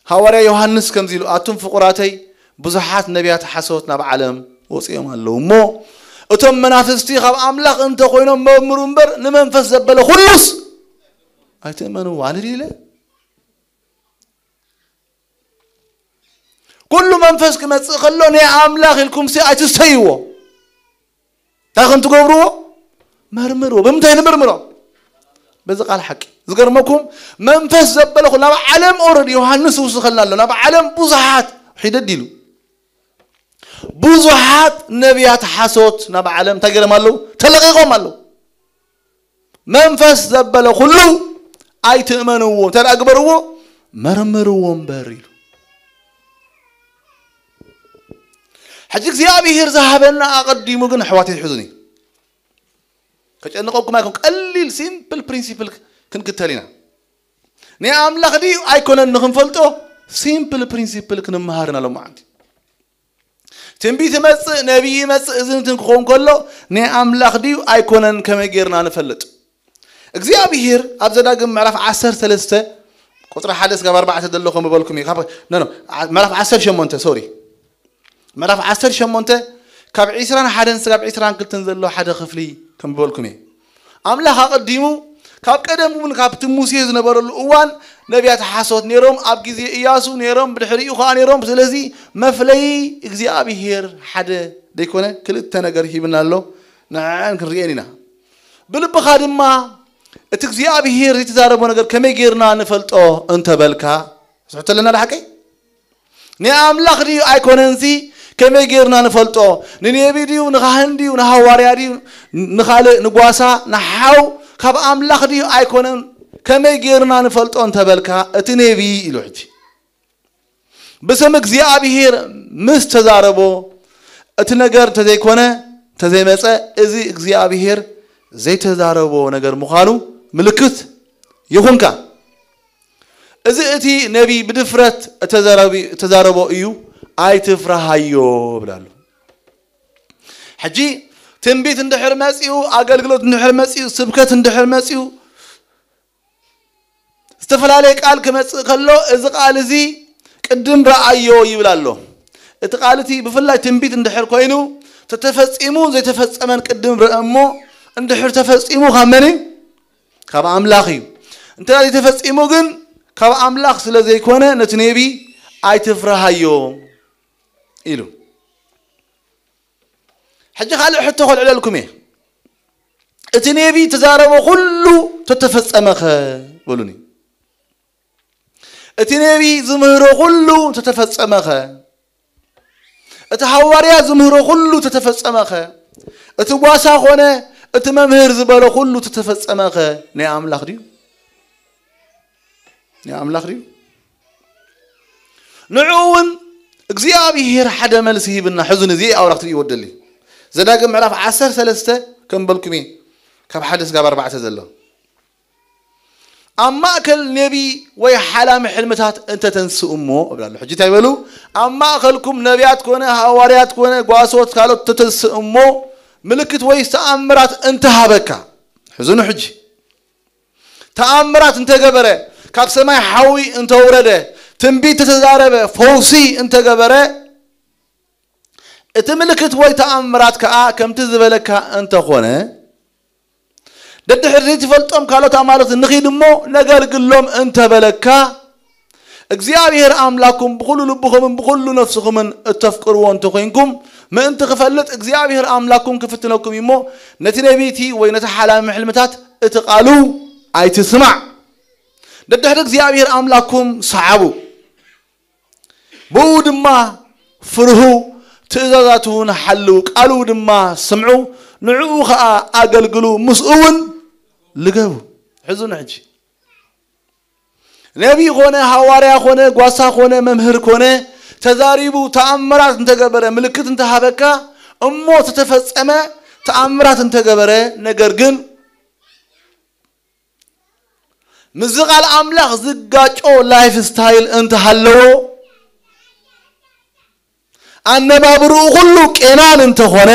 ሃዋርያ ዮሃንስ ከምዚ ኢሉ፣ ኣቱም ፍቑራተይ፣ ብዙሓት ነቢያት ሓሶት ናብ ዓለም ወፂኦም ኣለዉ እሞ፣ እቶም መናፍስቲ ካብ ኣምላኽ እንተኮይኖም መርምሩ እምበር፣ ንመንፈስ ዘበለ ኩሉስ ኣይትእመንዎ። ኣነ ድዩ ኢለ? ኩሉ መንፈስ ክመጽእ ከሎ፣ ናይ ኣምላኽ ኢልኩም ሲ ኣይትስተይዎ። እንታይ ከም ትገብርዎ መርምርዎ። ብምንታይ ንምርምሮ? በዚ ቃል ሓቂ። ዝገርመኩም፣ መንፈስ ዘበለ ኩሉ ናብ ዓለም ኦረድ ዮሃንስ ይውስኸልና ኣሎ። ናብ ዓለም ብዙሓት ሒደድ ኢሉ። ብዙሓት ነቢያት ሓሶት ናብ ዓለም እንታይ ገይሮም ኣለዉ? ተለቒቖም ኣለዉ። መንፈስ ዘበለ ኩሉ ኣይትእመንዎ። እንታይ ደኣ ግበርዎ? መርምርዎ እምበር ኢሉ። ሕጂ እግዚኣብሔር ዝሃበና ኣቐዲሙ ግን ኣሕዋተይ ሕዙኒ። ከጨንቐኩም ኣይኮን። ቀሊል ሲምፕል ፕሪንሲፕል ክንክተል ኢና። ናይ ኣምላኽ ድዩ ኣይኮነን ንኽንፈልጦ ሲምፕል ፕሪንሲፕል ክንመሃር ኢና ሎማዓንቲ። ትንቢት ይመጽእ፣ ነቢይ ይመጽእ፣ እዚ እንትን ክኸውን ከሎ ናይ ኣምላኽ ድዩ ኣይኮነን ከመይ ጌርና ንፈልጥ? እግዚኣብሔር ኣብ ዘዳግም ምዕራፍ ዓሰርተ ሰለስተ ቁጽሪ ሓደ ስጋብ ኣርባዕተ ዘሎ ከም በልኩም እዩ። ካብ፣ ኖ፣ ኖ፣ ዓ-፣ ምዕራፍ ዓሰርተ ሸሞንተ፣ ሶሪ። ምዕራፍ ዓሰርተ ሸሞንተ ካብ ዒስራን ሓደን ስጋብ ዒስራን ክልተን ዘሎ ሓደ ክፍሊ ከም በልኩም እዩ። ኣምላኽ ኣቐዲሙ ካብ ቀደም እውን ካብቲ ሙሴ ዝነበረሉ እዋን ነቢያት ሓሶት ነይሮም፣ ኣብ ግዜ ኢያሱ ነይሮም፣ ብድሕሪኡ ኸዓ ነይሮም። ስለዚ መፍለዪ እግዚኣብሔር ሓደ ደይኮነ ክልተ ነገር ሂብና ኣሎ። ንዕዐን ክንርእየን ኢና። ብልብኻ ድማ እቲ እግዚኣብሔር ዘይተዛረቦ ነገር ከመይ ጌርና ንፈልጦ እንተበልካ፣ ስሕቶ ኣለና ዶ ሓቀይ? ናይ ኣምላኽ ድዩ ኣይኮነንሲ ከመይ ጌርና ንፈልጦ? ንነቢ ድዩ፣ ንኻህን ድዩ፣ ንሃዋርያ ድዩ፣ ንኻልእ፣ ንጓሳ፣ ንሓው ካብ ኣምላኽ ድዩ ኣይኮነን ከመይ ጌርና ንፈልጦ እንተበልካ፣ እቲ ነቢ ኢሉ ሕጂ ብስም እግዚኣብሔር ምስ ተዛረቦ፣ እቲ ነገር እንተዘይኮነ፣ እንተዘይመጸ፣ እዚ እግዚኣብሔር ዘይተዛረቦ ነገር ምዃኑ ምልክት ይኹንካ። እዚ እቲ ነቢ ብድፍረት እተዛረቢ-፣ እተዛረቦ እዩ፣ ኣይትፍራሃዮ ብላሉ። ሕጂ ትንቢት እንድሕር መጺኡ፣ ኣገልግሎት እንድሕር መጺኡ፣ ስብከት እንድሕር መጺኡ፣ ዝተፈላለየ ቃል ክመጽእ ከሎ፣ እዚ ቃል እዚ ቅድም ረኣዮ ይብል ኣሎ። እቲ ቃል እቲ ብፍላይ ትንቢት እንድሕር ኮይኑ፣ ተተፈጺሙ ዘይተፈጸመን ቅድም ረአ እሞ፣ እንድሕር ተፈጺሙ ካብ መን እዩ? ካብ ኣምላኽ እዩ። እንተ ዘይተፈጺሙ ግን፣ ካብ ኣምላኽ ስለ ዘይኮነ፣ ነቲ ነቢ ኣይትፍርሃዮ ኢሉ። ሕጂ ካልእ ሕቶ ከልዕለልኩም እየ። እቲ ነቢ ተዛረቦ ኩሉ ተተፈጸመኸ በሉኒ። እቲ ነቢ ዝምህሮ ኩሉ ተተፈጸመኸ? እቲ ሃዋርያ ዝምህሮ ኩሉ ተተፈጸመኸ? እቲ ጓሳ ኾነ እቲ መምህር ዝበሎ ኩሉ ተተፈጸመኸ? ናይ ኣምላኽ ድዩ? ናይ ኣምላኽ ድዩ? ንዕኡ እውን እግዚኣብሔር ሓደ መልሲ ሂብና። ሕዙን እዚ ኣውራ ክትርእይዎ ደሊ። ዘዳግም ምዕራፍ ዓሰርተ ሰለስተ ከም በልኩም እየ፣ ካብ ሓደ ስጋብ ኣርባዕተ ዘሎ። ኣብ ማእከል ነቢ ወይ ሓላሚ ሕልምታት እንተተንስኡ እሞ፣ እብላ ኣሎ። ሕጂ እንታይ በሉ? ኣብ ማእከልኩም ነቢያት ኮነ፣ ሃዋርያት ኮነ፣ ጓሶት ካልኦት እንተተንስኡ እሞ፣ ምልክት ወይስ ተኣምራት እንተሃበካ። ሕዙኑ ሕጂ። ተኣምራት እንተገበረ፣ ካብ ሰማይ ሓዊ እንተውረደ፣ ትንቢት እንተተዛረበ፣ ፈውሲ እንተገበረ፣ እቲ ምልክት ወይ ተኣምራት ከኣ ከምቲ ዝበለካ እንተኾነ፣ ደድሕሪ ዘይትፈልጦም ካልኦት ኣማልኽቲ ንኺድ እሞ ነገልግሎም እንተበለካ፣ እግዚኣብሔር ኣምላኩም ብኹሉ ልብኹምን ብኹሉ ነፍስኹምን እተፍቅርዎ እንተኾይንኩም፣ ምእንቲ ክፈልጥ እግዚኣብሔር ኣምላኩም ክፍትነኩም እዩ እሞ፣ ነቲ ነቢይቲ ወይ ነቲ ሓላሚ ሕልምታት እቲ ቃሉ ኣይትስማዕ። ደድሕሪ እግዚኣብሔር ኣምላኩም ሰዓቡ፣ ብኡ ድማ ፍርሁ፣ ትእዛዛቱ እውን ሓልው፣ ቃሉ ድማ ስምዑ፣ ንዕኡ ኸዓ ኣገልግሉ፣ ምስኡ እውን ልገቡ። ሕዙን ሕጂ ነቢይ ኮነ፣ ሃዋርያ ኮነ፣ ጓሳ ኮነ፣ መምህር ኮነ፣ ተዛሪቡ፣ ተኣምራት እንተገበረ፣ ምልክት እንተሃበካ፣ እሞ ዝተፈጸመ ተኣምራት እንተገበረ፣ ነገር ግን ምስዚ ቃል ኣምላኽ ዝጋጮ ላይፍ ስታይል እንተሃለዎ፣ ኣነባብርኡ ኩሉ ቄናን እንተኾነ፣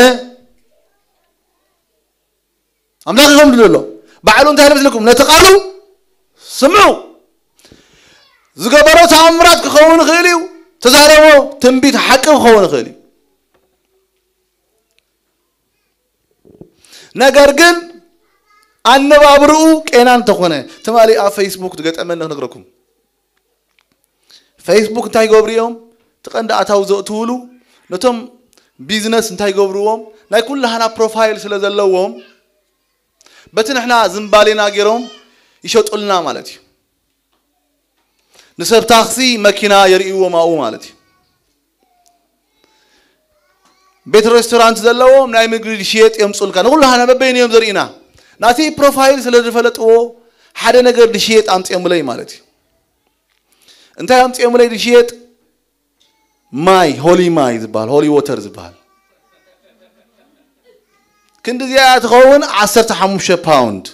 ኣምላኽ ይኸምዱ ዘሎ ባዕሉ እንታይ ይመስለኩም? ነቲ ቃሉ ስምዑ። ዝገበሮ ተኣምራት ክኸውን ይኽእል እዩ። ተዛረቦ ትንቢት ሓቂ ክኸውን ይኽእል እዩ። ነገር ግን ኣነባብርኡ ቄና እንተኾነ፣ ትማሊ ኣብ ፌስቡክ ዝገጠመኒ ክነግረኩም። ፌስቡክ እንታይ ይገብሩ እዮም? እቲ ቀንዲ ኣታዊ ዘእትውሉ ነቶም ቢዝነስ እንታይ ይገብርዎም? ናይ ኩላህና ፕሮፋይል ስለ ዘለዎም፣ በቲ ንሕና ዝምባሌና ገይሮም ይሸጡልና ማለት እዩ። ንሰብ ታክሲ መኪና የርእይዎም ኣብኡ ማለት እዩ። ቤት ሬስቶራንት ዘለዎም ናይ ምግቢ ድሽየጥ የምፁልካ። ንኩላህና በበይኑ እዮም ዘርእዩና። ናተይ ፕሮፋይል ስለ ዝፈለጥዎ ሓደ ነገር ድሽየጥ ኣምፅኦምለይ ማለት እዩ። እንታይ ኣምፅኦምለይ ድሽየጥ? ማይ፣ ሆሊ ማይ ዝበሃል፣ ሆሊ ዎተር ዝበሃል። ክንዲ እዚኣ ትኸውን ዓሰርተ ሓሙሽተ ፓውንድ።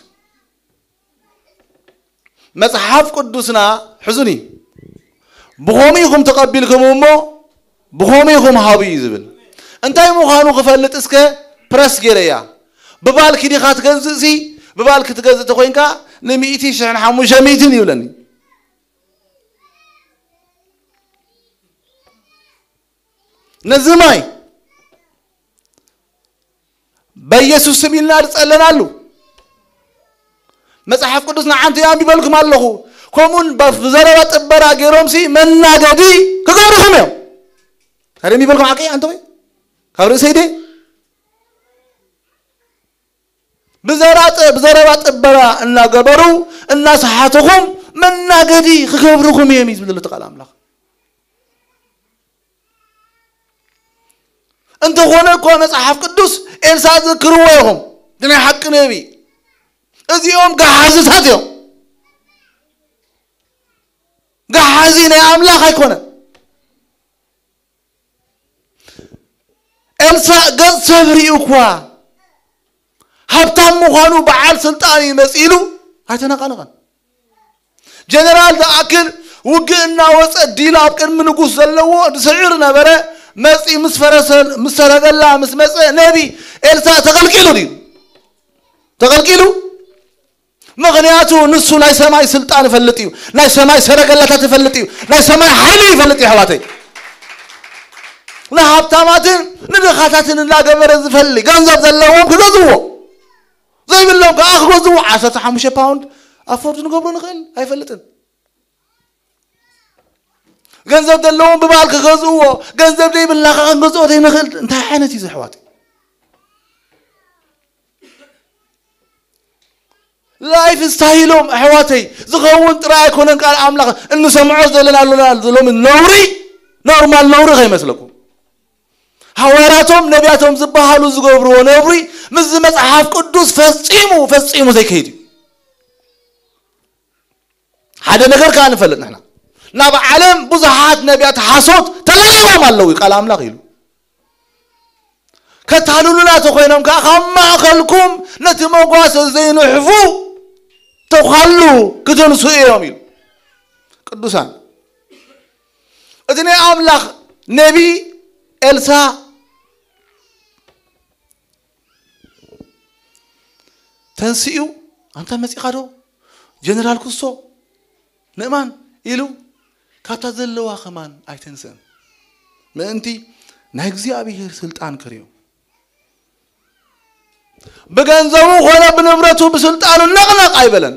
መጽሓፍ ቅዱስና ሕዙኒ፣ ብኸምኡ ኢኹም ተቐቢልኩም እሞ ብኸምኡ ኢኹም ሃቡ እዩ ዝብል። እንታይ ምዃኑ ክፈልጥ እስከ ፕረስ ገይረያ። ብባልኪ ዲኻ ትገዝእ ሲ? ብባልኪ ትገዝእ ተኾይንካ ንሚእቲ ሽሕን ሓሙሽተ ሚእትን ይብለኒ። ነዚ ማይ በኢየሱስ ስም ኢልና ዝጸለናሉ መጽሓፍ ቅዱስ ንዓንቲ ኣንቢበልኩም ኣለኹ። ከምኡን ብ-፣ ብዘረባ ጥበራ ገይሮምሲ መናገዲ ክገብርኹም እዮም። ታዲያ ኣንቢበልኩም ዓቂ ኣንተ ወይ? ካብ ርእሰይ ደ? ብዘራ-፣ ብዘረባ ጥበራ እናገበሩ እናሰሓትኹም መናገዲ ክገብርኹም እዮም እዩ ዝብል እቲ ቃል ኣምላኽ። እንተኾነ እኮ መጽሓፍ ቅዱስ ኤልሳዕ ዝክርዎ ኢኹም። እቲ ናይ ሓቂ ነቢ። እዚኦም ገሓዝታት እዮም። ገሓዚ ናይ ኣምላኽ ኣይኮነን። ኤልሳዕ ገጽ ሰብ ርእዩ እኳ ሃብታም ምዃኑ በዓል ስልጣን እዩ መጺሉ ኣይተነቓነቐን። ጀነራል ዝኣክል ውግእ እናወጸ ዲል ኣብ ቅድሚ ንጉስ ዘለዎ ዝስዕር ነበረ። መጺ ምስ ፈረሰ፣ ምስ ሰረገላ ምስ መጸ ነቢ ኤልሳዕ ተቐልቂሉ ድዩ? ተቐልቂሉ? ምኽንያቱ ንሱ ናይ ሰማይ ስልጣን ይፈልጥ እዩ። ናይ ሰማይ ሰረገላታት ይፈልጥ እዩ። ናይ ሰማይ ሓይሊ ይፈልጥ እዩ ኣሕዋተይ። ንሃብታማትን ንድኻታትን እናገበረ ዝፈሊ ገንዘብ ዘለዎም ክገዝዎ ዘይብሎም ከዓ ክገዝዎ ዓሰርተ ሓሙሽተ ፓውንድ ኣፎርድ ንገብሮ ንኽእል ኣይፈልጥን። ገንዘብ ዘለዎም ብባል ክገዝእዎ፣ ገንዘብ ዘይብልና ከዓ ክንገዝኦ ዘይንኽእል እንታይ ዓይነት እዩ ዘሕዋት? ላይፍ ስታይሎም ኣሕዋተይ ዝኸውን ጥራይ ኣይኮነን። ቃል ኣምላኽ እንሰምዖ ዘለና ኣሎና ሎሚ ነውሪ፣ ኖርማል ነውሪ ከይመስለኩም። ሃዋርያቶም ነቢያቶም ዝበሃሉ ዝገብርዎ ነውሪ ምስዚ መጽሓፍ ቅዱስ ፈጺሙ ፈጺሙ ዘይከይድ እዩ። ሓደ ነገር ከዓ ንፈልጥ ንሕና፣ ናብ ዓለም ብዙሓት ነቢያት ሓሶት ተላኢኾም ኣለዉ እዩ ቃል ኣምላኽ ኢሉ። ከታልሉና ተኾይኖም ከዓ ካብ ማእኸልኩም ነቲ መጓሰ ዘይንሕፉ ተዃሉ ክተንሱ እዮም ኢሉ። ቅዱሳን፣ እቲ ናይ ኣምላኽ ነቢ ኤልሳ ተንስኡ፣ ኣንታ መጺኻ ዶ ጀነራል ኩሶ ንእማን ኢሉ ካብታ ዘለዋ ከማን ኣይተንስእን። ምእንቲ ናይ እግዚኣብሔር ስልጣን ከርእዮም። ብገንዘቡ ኾነ ብንብረቱ ብስልጣኑ ነቕነቕ ኣይበለን።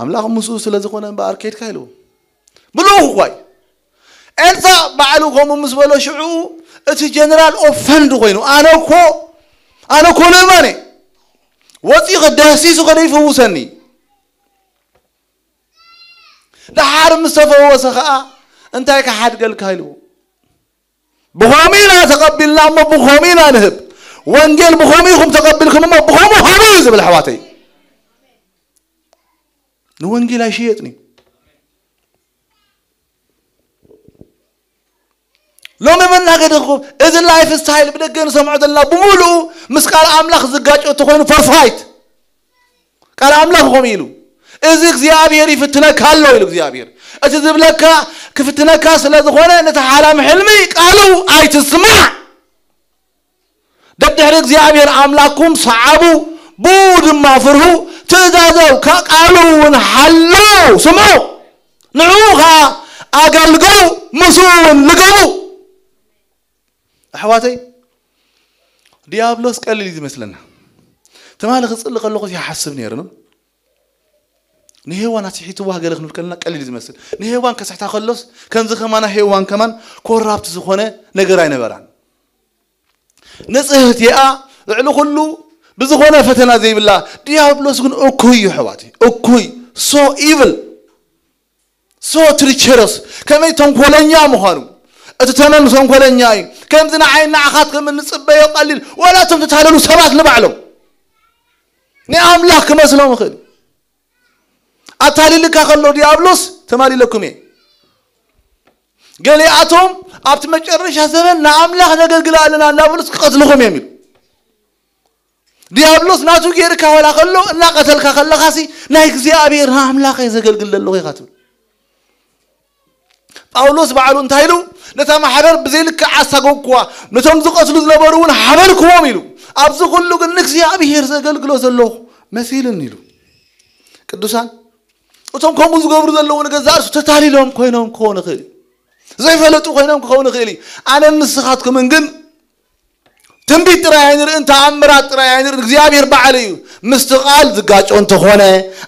ኣምላኽ ምስኡ ስለ ዝኾነ እምበኣር ከይድካ ኢልዎ። ብልኡኹ ኳይ ኤልሳ ባዕሉ ከምኡ ምስ በሎ ሽዑ እቲ ጀነራል ኦፈንድ ኮይኑ ኣነ እኮ ኣነ እኮ ንእማን እየ ወፂኡ ከደህሲሱ ከደ ይፍውሰኒ ደሓር ምስ ተፈወሰ ከዓ እንታይ ክሓድገልካ ኢልዎ። ብኸምኡ ኢና ተቐቢልና እሞ ብኸምኡ ኢና ንህብ። ወንጌል ብኸምኡ ኢኹም ተቐቢልኩም እሞ ብኸምኡ ሃቡ እዩ ዝብል ኣሕዋተይ። ንወንጌል ኣይሽየጥን እዩ። ሎሚ መናገዲ ኹም እዚ ላይፍ ስታይል ብደገ ንሰምዖ ዘለና ብምሉኡ ምስ ቃል ኣምላኽ ዝጋጨ ተኾይኑ ፈርፋይት ቃል ኣምላኽ ኾም ኢሉ እዚ እግዚኣብሔር ይፍትነካ ኣሎ ኢሉ እግዚኣብሔር እቲ ዝብለካ ክፍትነካ ስለ ዝኾነ ነቲ ሓላም ሕልሚ ቃሉ ኣይትስማዕ። ደድሕሪ እግዚኣብሔር ኣምላኽኩም ሰዓቡ፣ ብኡ ድማ ፍርሁ፣ ትእዛዘው ከቃሉ እውን ሓሉ ስምዑ፣ ንዕኡ ኸዓ ኣገልግሉ፣ ምስኡ እውን ልገቡ። ኣሕዋተይ፣ ዲያብሎስ ቀሊል እዩ ዝመስለና። ትማሊ ክጽሊ ከለኹ ይሓስብ ነይረ ነው። ንሄዋን ኣስሒትዋ ገለ ክንብል ከለና ቀሊል እዩ ዝመስል። ንሄዋን ከስሕታ ከሎስ ከምዚ ከማና ሄዋን ከማን ኮራፕት ዝኾነ ነገር ኣይነበራን። ንጽህት እያ፣ ልዕሊ ኩሉ ብዝኾነ ፈተና ዘይብላ። ዲያብሎስ ግን እኩይ እዩ ኣሕዋተይ፣ እኩይ፣ so evil, so treacherous፣ ከመይ ተንኮለኛ ምዃኑ። እቲ ተመን ተንኮለኛ እዩ። ከምዚ ንዓይ ንዓኻት ከም እንጽበዮ ቀሊል፣ ወላ እቶም ተታለሉ ሰባት ንባዕሎም ንኣምላኽ ክመስሎም ይኽእል። ኣታሊልካ ከሎ ዲያብሎስ ተማሊለኩም እየ። ገሊኣቶም ኣብቲ መጨረሻ ዘመን ንኣምላኽ ነገልግል ኣለና እናበሉስ ክቐትልኹም እዮም ኢሉ። ዲያብሎስ ናቱ ጌርካ ወላ ከሎ እናቐተልካ ከለኻሲ ናይ እግዚኣብሔር ንኣምላኽ እየ ዘገልግል ዘለኹ ኢኻ ትብል። ጳውሎስ ባዕሉ እንታይ ኢሉ? ነታ ማሕበር ብዘይልክዕ ኣሳጎግኩዋ፣ ነቶም ዝቐትሉ ዝነበሩ እውን ሓበርክዎም ኢሉ። ኣብዚ ኩሉ ግን ንእግዚኣብሔር ዘገልግሎ ዘለኹ መሲልኒ ኢሉ። ቅዱሳን እቶም ከምኡ ዝገብሩ ዘለዉ ንገዛእ ርሱ ተታሊሎም ኮይኖም ክኸውን ይኽእል እዩ። ዘይፈለጡ ኮይኖም ክኸውን ይኽእል እዩ። ኣነን ንስኻትኩምን ግን ትንቢት ጥራይ ኣይንርእን፣ ተኣምራት ጥራይ ኣይንርእን። እግዚኣብሔር ባዕሉ እዩ ምስቲ ቃል ዝጋጮ እንተኾነ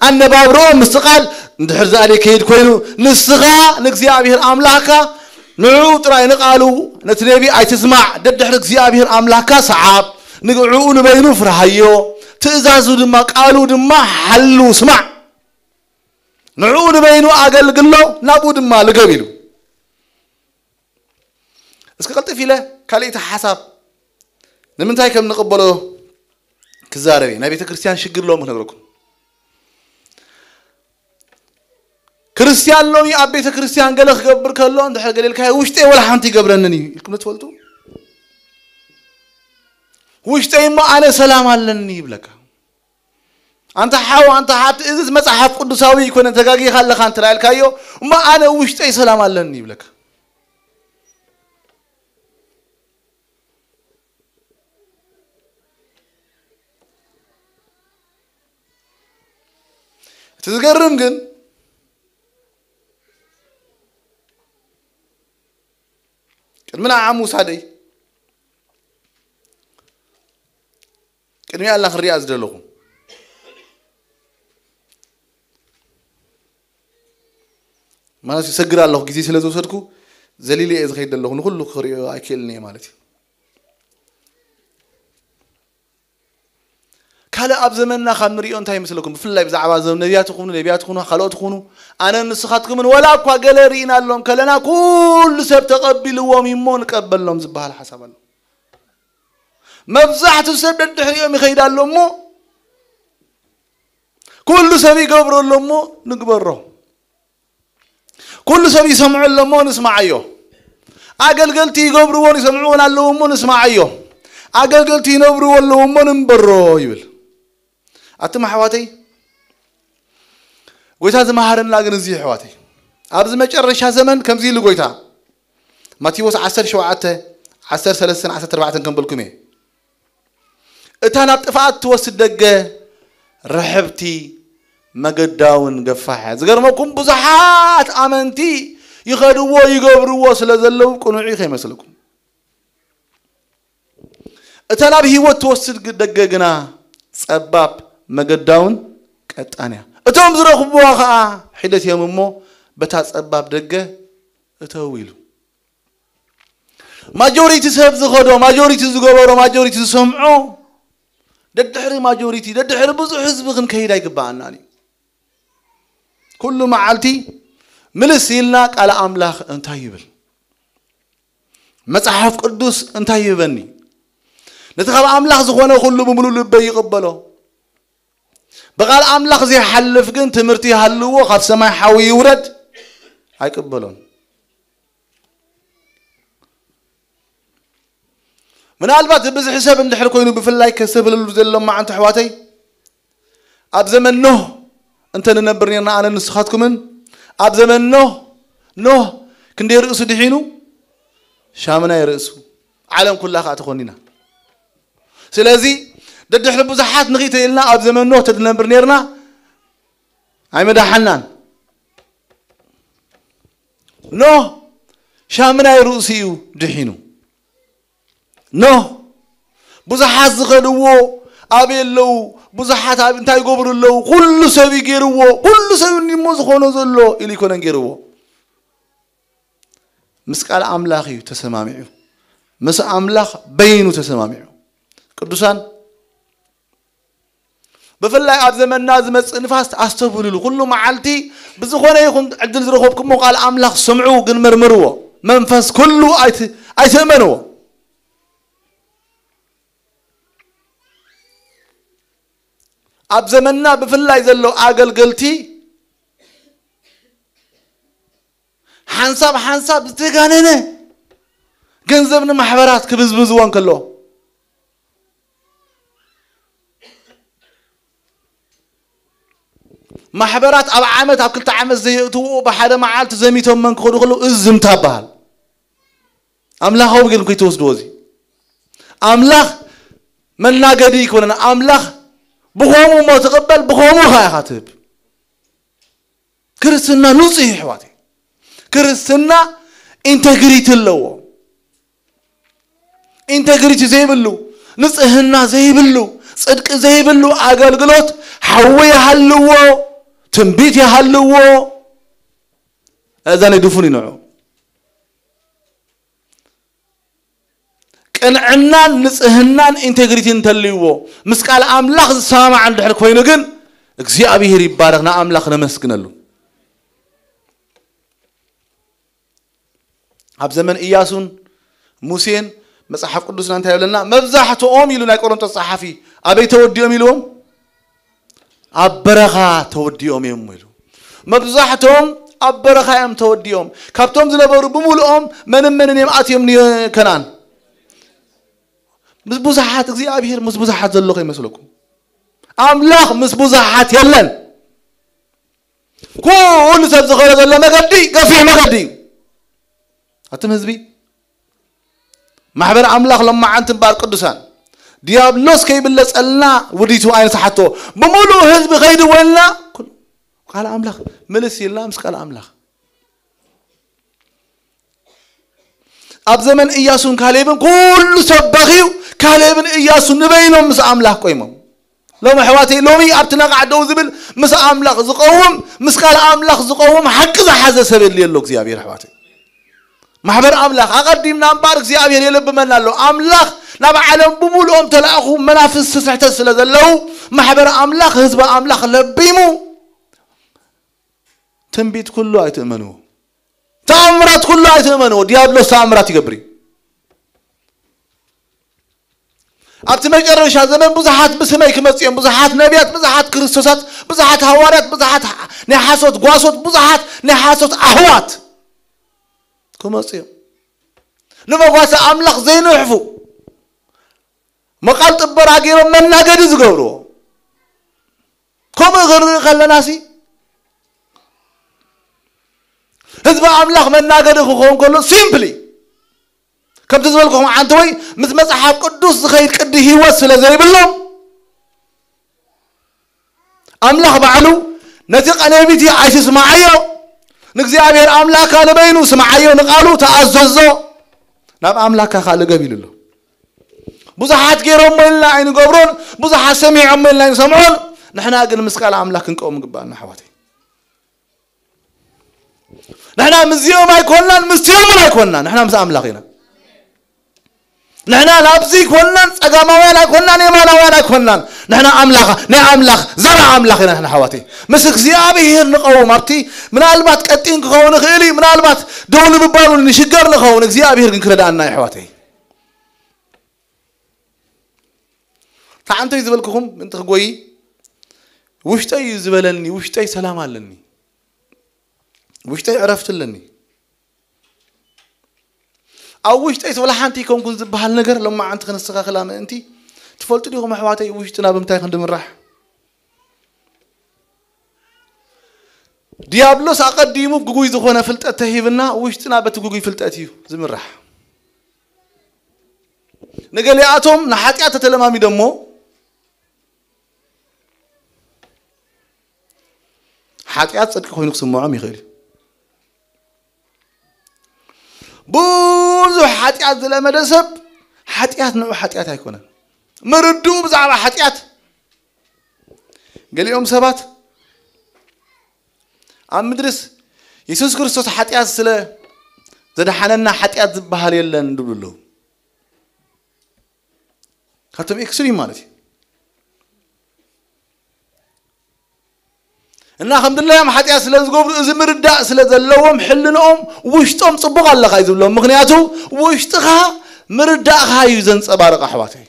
ኣነባብርኦም ምስቲ ቃል እንድሕር ዝኣደ ከይድ ኮይኑ ንስኻ ንእግዚኣብሔር ኣምላኽካ ንዕኡ ጥራይ ንቃሉ ነቲ ነቢ ኣይትስማዕ። ደድሕሪ እግዚኣብሔር ኣምላኽካ ሰዓብ፣ ንዕኡ ንበይኑ ፍርሃዮ፣ ትእዛዙ ድማ ቃሉ ድማ ሓሉ ስማዕ። ንዕኡ ንበይኑ ኣገልግሎ፣ ናብኡ ድማ ልገብ ኢሉ። እስኪ ቀልጥፍ ኢለ ካልእቲ ሓሳብ ንምንታይ ከም ንቕበሎ ክዛረብ እየ። ናይ ቤተ ክርስቲያን ሽግር ሎሚ ክነግረኩም። ክርስቲያን ሎሚ ኣብ ቤተ ክርስቲያን ገለ ክገብር ከሎ እንድሕር ገለ ኢልካዮ ውሽጠይ ወላ ሓንቲ ይገብረንን እዩ ኢልኩም ትፈልጡ። ውሽጠይ እሞ ኣነ ሰላም ኣለኒ ይብለካ። ኣንታ ሓው ኣንታ ሓብቲ እዚስ መጽሓፍ ቅዱሳዊ ኣይኮነን ተጋጊኻ ኣለኻ እንተ ኢልካዮ እሞ ኣነ ውሽጠይ ሰላም ኣለኒ ይብለካ። እቲ ዝገርም ግን ቅድሚ ንዓ ምውሳደይ ቅድሚኣ ኣላ ክሪኣ ዝደለኹ ማለት ይሰግር ኣለኹ ግዜ ስለ ዝወሰድኩ ዘሊለ እየ ዝኸይድ ዘለኹ ንኩሉ ክሪኦ ኣይክእልን እየ ማለት እዩ። ካልእ ኣብ ዘመንና ካብ ንሪኦ እንታይ ይመስለኩም? ብፍላይ ብዛዕባ ዘም ነቢያት ይኹኑ ነቢያት ይኹኑ ካልኦት ይኹኑ ኣነ ንስኻትኩምን ወላ እኳ ገለ ርኢና ኣሎም ከለና ኩሉ ሰብ ተቐቢልዎም እሞ ንቀበሎም ዝበሃል ሓሳብ ኣሎ። መብዛሕትኡ ሰብ ደድሕሪኦም ይኸይድ ኣሎ እሞ ኩሉ ሰብ ይገብሮ ኣሎ እሞ ንግበሮ። ኩሉ ሰብ ይሰምዖ ኣሎ እሞ ንስማዓዮ። ኣገልገልቲ ይገብርዎን ይሰምዕዎን ኣለዉ እሞ ንስማዓዮ። ኣገልገልቲ ይነብርዎ ኣለዉ እሞ ንንበሮ ይብል። ኣቱም ኣሕዋተይ ጎይታ ዝመሃረና ግን እዚ ኣሕዋተይ ኣብዚ መጨረሻ ዘመን ከምዚ ኢሉ ጎይታ ማቴዎስ ዓሰርተ ሸውዓተ ዓሰርተ ሰለስተ ዓሰርተ ኣርባዕተ ከም በልኩም እየ። እታ ናብ ጥፍኣት ትወስድ ደገ ርሕብቲ መገዳ እውን ገፋሕ እያ። ዝገርመኩም ብዙሓት ኣመንቲ ይኸድዎ ይገብርዎ ስለ ዘለዉ ቅኑዕ እዩ ከይመስለኩም። እታ ናብ ህይወት ትወስድ ግ- ደገ ግና ጸባብ፣ መገዳውን ቀጣን እያ። እቶም ዝረኽብዋ ኸኣ ሒደት እዮም እሞ፣ በታ ጸባብ ደገ እተው ኢሉ። ማጆሪቲ ሰብ ዝኸዶ፣ ማጆሪቲ ዝገበሮ፣ ማጆሪቲ ዝሰምዖ፣ ደድሕሪ ማጆሪቲ፣ ደድሕሪ ብዙሕ ህዝቢ ክንከይድ ኣይግባኣናን እዩ። ኩሉ መዓልቲ ምልስ ኢልና ቃል ኣምላኽ እንታይ ይብል? መጽሓፍ ቅዱስ እንታይ ይህበኒ? ነቲ ካብ ኣምላኽ ዝኾነ ኩሉ ብምሉእ ልበይ ይቕበሎ። ብቓል ኣምላኽ ዘይሓልፍ ግን ትምህርቲ ይሃልዎ፣ ካብ ሰማይ ሓዊ ይውረድ፣ ኣይቅበሎን። ምናልባት ብዝሒ ሰብ እንድሕር ኮይኑ ብፍላይ ከስተብህለሉ ዘሎ መዓንቱ ኣሕዋተይ፣ ኣብ ዘመን ኖህ እንተ ንነብር ነርና ኣነ ንስኻትኩምን ኣብ ዘመን ኖህ ኖህ ክንደይ ርእሱ ድሒኑ ሻምናይ ርእሱ ዓለም ኩላ ከዓ ተኾኒና። ስለዚ ደድሕሪ ብዙሓት ንኽእተ ኢልና ኣብ ዘመን ኖህ ተትነብር ነርና ኣይመዳሓናን። ኖህ ሻምናይ ርእሱ እዩ ድሒኑ። ኖህ ብዙሓት ዝኸድዎ ኣበይ ኣለዉ? ብዙሓት ኣብ እንታይ ይገብሩ ኣለዉ? ኩሉ ሰብ እዩ ገይርዎ። ኩሉ ሰብ እሞ ዝኾኖ ዘሎ ኢሉ ይኮነን ገይርዎ። ምስ ቃል ኣምላኽ እዩ ተሰማሚዑ። ምስ ኣምላኽ በይኑ ተሰማሚዑ። ቅዱሳን ብፍላይ ኣብ ዘመንና ዝመጽእ ንፋስ ኣስተብህልሉ። ኩሉ መዓልቲ ብዝኾነ ይኹን ዕድል ዝረኸብኩሞ ቃል ኣምላኽ ስምዑ፣ ግን መርምርዎ። መንፈስ ኩሉ ኣይት- ኣይትእመንዎ። ኣብ ዘመንና ብፍላይ ዘሎ ኣገልገልቲ ሓንሳብ ሓንሳብ ዝተጋነነ ገንዘብ ንማሕበራት ክብዝብዝዎ እንከሎ ማሕበራት ኣብ ዓመት ኣብ ክልተ ዓመት ዘየእትውኡ ብሓደ መዓልቲ ዘሚቶም መን ክኸዱ ከለዉ እዚ ዝምታ በሃል። ኣምላኻዊ ግን ከይትወስድዎ እዚ ኣምላኽ መናገዲ ይኮነና። ኣምላኽ ብኸምኡ እሞ ትቕበል ብኸምኡ ኸ ኢኻ ትህብ። ክርስትና ንጹህ እዩ ኣሕዋተይ። ክርስትና ኢንተግሪቲ ኣለዎ። ኢንተግሪቲ ዘይብሉ፣ ንጽህና ዘይብሉ፣ ጽድቂ ዘይብሉ ኣገልግሎት ሓዊ ይሃልዎ፣ ትንቢት ይሃልዎ፣ እዛ ናይ ድፉን ይንዑ። ቅንዕናን ንጽህናን ኢንቴግሪቲ እንተልይዎ ምስ ቃል ኣምላኽ ዝሰማማዕ እንድሕር ኮይኑ ግን እግዚኣብሔር ይባረኽ። ንኣምላኽ ነመስግነሉ። ኣብ ዘመን ኢያሱን ሙሴን መጽሓፍ ቅዱስና እንታይ ይብለና? መብዛሕትኦም ኢሉ ናይ ቆሮንቶስ ጸሓፊ ኣበይ ተወዲኦም ኢልዎም? ኣብ በረኻ ተወዲኦም እዮም ኢሉ። መብዛሕትኦም ኣብ በረኻ እዮም ተወዲኦም። ካብቶም ዝነበሩ ብምሉኦም መንን መንን እዮም ኣትዮም ንከናን? ምስ ብዙሓት። እግዚኣብሔር ምስ ብዙሓት ዘሎ ከይመስለኩም። ኣምላኽ ምስ ብዙሓት የለን። ኩሉ ሰብ ዝኸደ ዘሎ መገዲ ገፊሕ መገዲ እዩ። ኣቱም ህዝቢ ማሕበር ኣምላኽ ሎማዓንቲ እምበኣር ቅዱሳን ዲያብሎስ ከይብለጸልና ውዲቱ ኣይንስሓቶ። ብምሉእ ህዝቢ ከይድወልና ኩሉ ቃል ኣምላኽ ምልስ ኢልና ምስ ቃል ኣምላኽ ኣብ ዘመን ኢያሱን ካሌብን ኩሉ ሰብ በኺዩ። ካሌብን ኢያሱን ንበይኖም ምስ ኣምላኽ ቆይሞም። ሎም ኣሕዋተይ ሎሚ ኣብቲ ነቓዕ ደው ዝብል ምስ ኣምላኽ ዝቐውም ምስ ቃል ኣምላኽ ዝቐውም ሓቂ ዝሓዘ ሰብ የድልየ ኣሎ እግዚኣብሔር ኣሕዋተይ። ማሕበር ኣምላኽ ኣቐዲምና እምበኣር እግዚኣብሔር የለብመና ኣሎ። ኣምላኽ ናብ ዓለም ብምሉኦም ተላእኹ መናፍስቲ ስሕተት ስለ ዘለዉ ማሕበር ኣምላኽ ህዝቢ ኣምላኽ ለቢሙ። ትንቢት ኩሉ ኣይትእመንዎ። ተኣምራት ኩሉ ኣይትእመንዎ። ዲያብሎስ ተኣምራት ይገብር እዩ። ኣብቲ መጨረሻ ዘመን ብዙሓት ብስመይ ክመጹ እዮም። ብዙሓት ነቢያት፣ ብዙሓት ክርስቶሳት፣ ብዙሓት ሃዋርያት፣ ብዙሓት ናይ ሓሶት ጓሶት፣ ብዙሓት ናይ ሓሶት ኣህዋት ክመጹ እዮም። ንመጓሰ ኣምላኽ ዘይንሕፉ መቓል ጥበራ ገይሮም መናገዲ ዝገብርዎ። ከምኡ ክንርኢ ከለናሲ ህዝቢ ኣምላኽ መናገዲ ክኸውን ከሎ ሲምፕሊ ከምቲ ዝበልኩኹም ዓንተወይ ምስ መጽሓፍ ቅዱስ ዝኸይድ ቅዲ ህይወት ስለ ዘይብሎም ኣምላኽ ባዕሉ ነቲ ቀለቢቲ ኣይትስማዓዮ፣ ንእግዚኣብሔር ኣምላኽካ ንበይኑ ስምዓዮ፣ ንቓሉ ተኣዘዞ፣ ናብ ኣምላኽካ ካልእ ገብ ኢሉ ኣሎ። ብዙሓት ገይሮሞ ኢልና ኣይንገብሮን፣ ብዙሓት ሰሚዖሞ ኢልና ኣይንሰምዖን። ንሕና ግን ምስ ቃል ኣምላኽ ክንቀውም ግባኣና ኣሕዋተይ። ንሕና ምስዚኦም ኣይኮናን፣ ምስቲኦም እውን ኣይኮናን። ንሕና ምስ ኣምላኽ ኢና። ንሕና ናብዚ ኣይኮናን፣ ጸጋማውያን ኣይኮናን፣ የማናውያን ኣይኮናን። ንሕና ኣምላኽ፣ ናይ ኣምላኽ፣ ዘራ ኣምላኽ ኢና ንሕና ኣሕዋተይ። ምስ እግዚኣብሔር ንቐውም። ኣብቲ ምናልባት ቀጢን ክኸውን ይኽእል እዩ፣ ምናልባት ደው ንምባሉ ንሽገር ንኸውን። እግዚኣብሔር ግን ክረድኣና እዩ ኣሕዋተይ። ተዓንተይ ዝበልኩኹም ምእንቲ ክጎይ ውሽጠይ እዩ ዝበለኒ፣ ውሽጠይ ሰላም ኣለኒ፣ ውሽጠይ ዕረፍቲ ኣለኒ። ኣብ ውሽጠይ ትብላ ሓንቲ ኣይኮንኩን ዝበሃል ነገር ሎማዓንቲ ክንስተኻኽላ ምእንቲ ትፈልጡ ዲኹም ኣሕዋተይ ውሽጥና ብምንታይ ከም ድምራሕ? ዲያብሎስ ኣቐዲሙ ግጉይ ዝኾነ ፍልጠት ተሂብና ውሽጥና በቲ ግጉይ ፍልጠት እዩ ዝምራሕ። ንገሊኣቶም ንሓጢኣት ተተለማሚዶሞ ሓጢኣት ጽድቂ ኮይኑ ክስምዖም ይኽእል እዩ። ብዙሕ ሓጢኣት ዝለመደ ሰብ ሓጢኣት ንዑ ሓጢኣት ኣይኮነን። ምርድኡ ብዛዕባ ሓጢኣት ገሊኦም ሰባት ኣብ ምድርስ የሱስ ክርስቶስ ሓጢኣት ስለ ዘድሓነና ሓጢኣት ዝበሃል የለን ድብሉ ኣለዉ። ካብቶም ኤክስትሪም ማለት እዩ። እና ከም ድላዮም ሓጢኣት ስለ ዝገብሩ እዚ ምርዳእ ስለ ዘለዎም ሕልንኦም ውሽጦም ጽቡቕ ኣለኻ እዩ ዝብሎም። ምኽንያቱ ውሽጥኻ ምርዳእኻ እዩ ዘንጸባርቕ ኣሕዋተይ።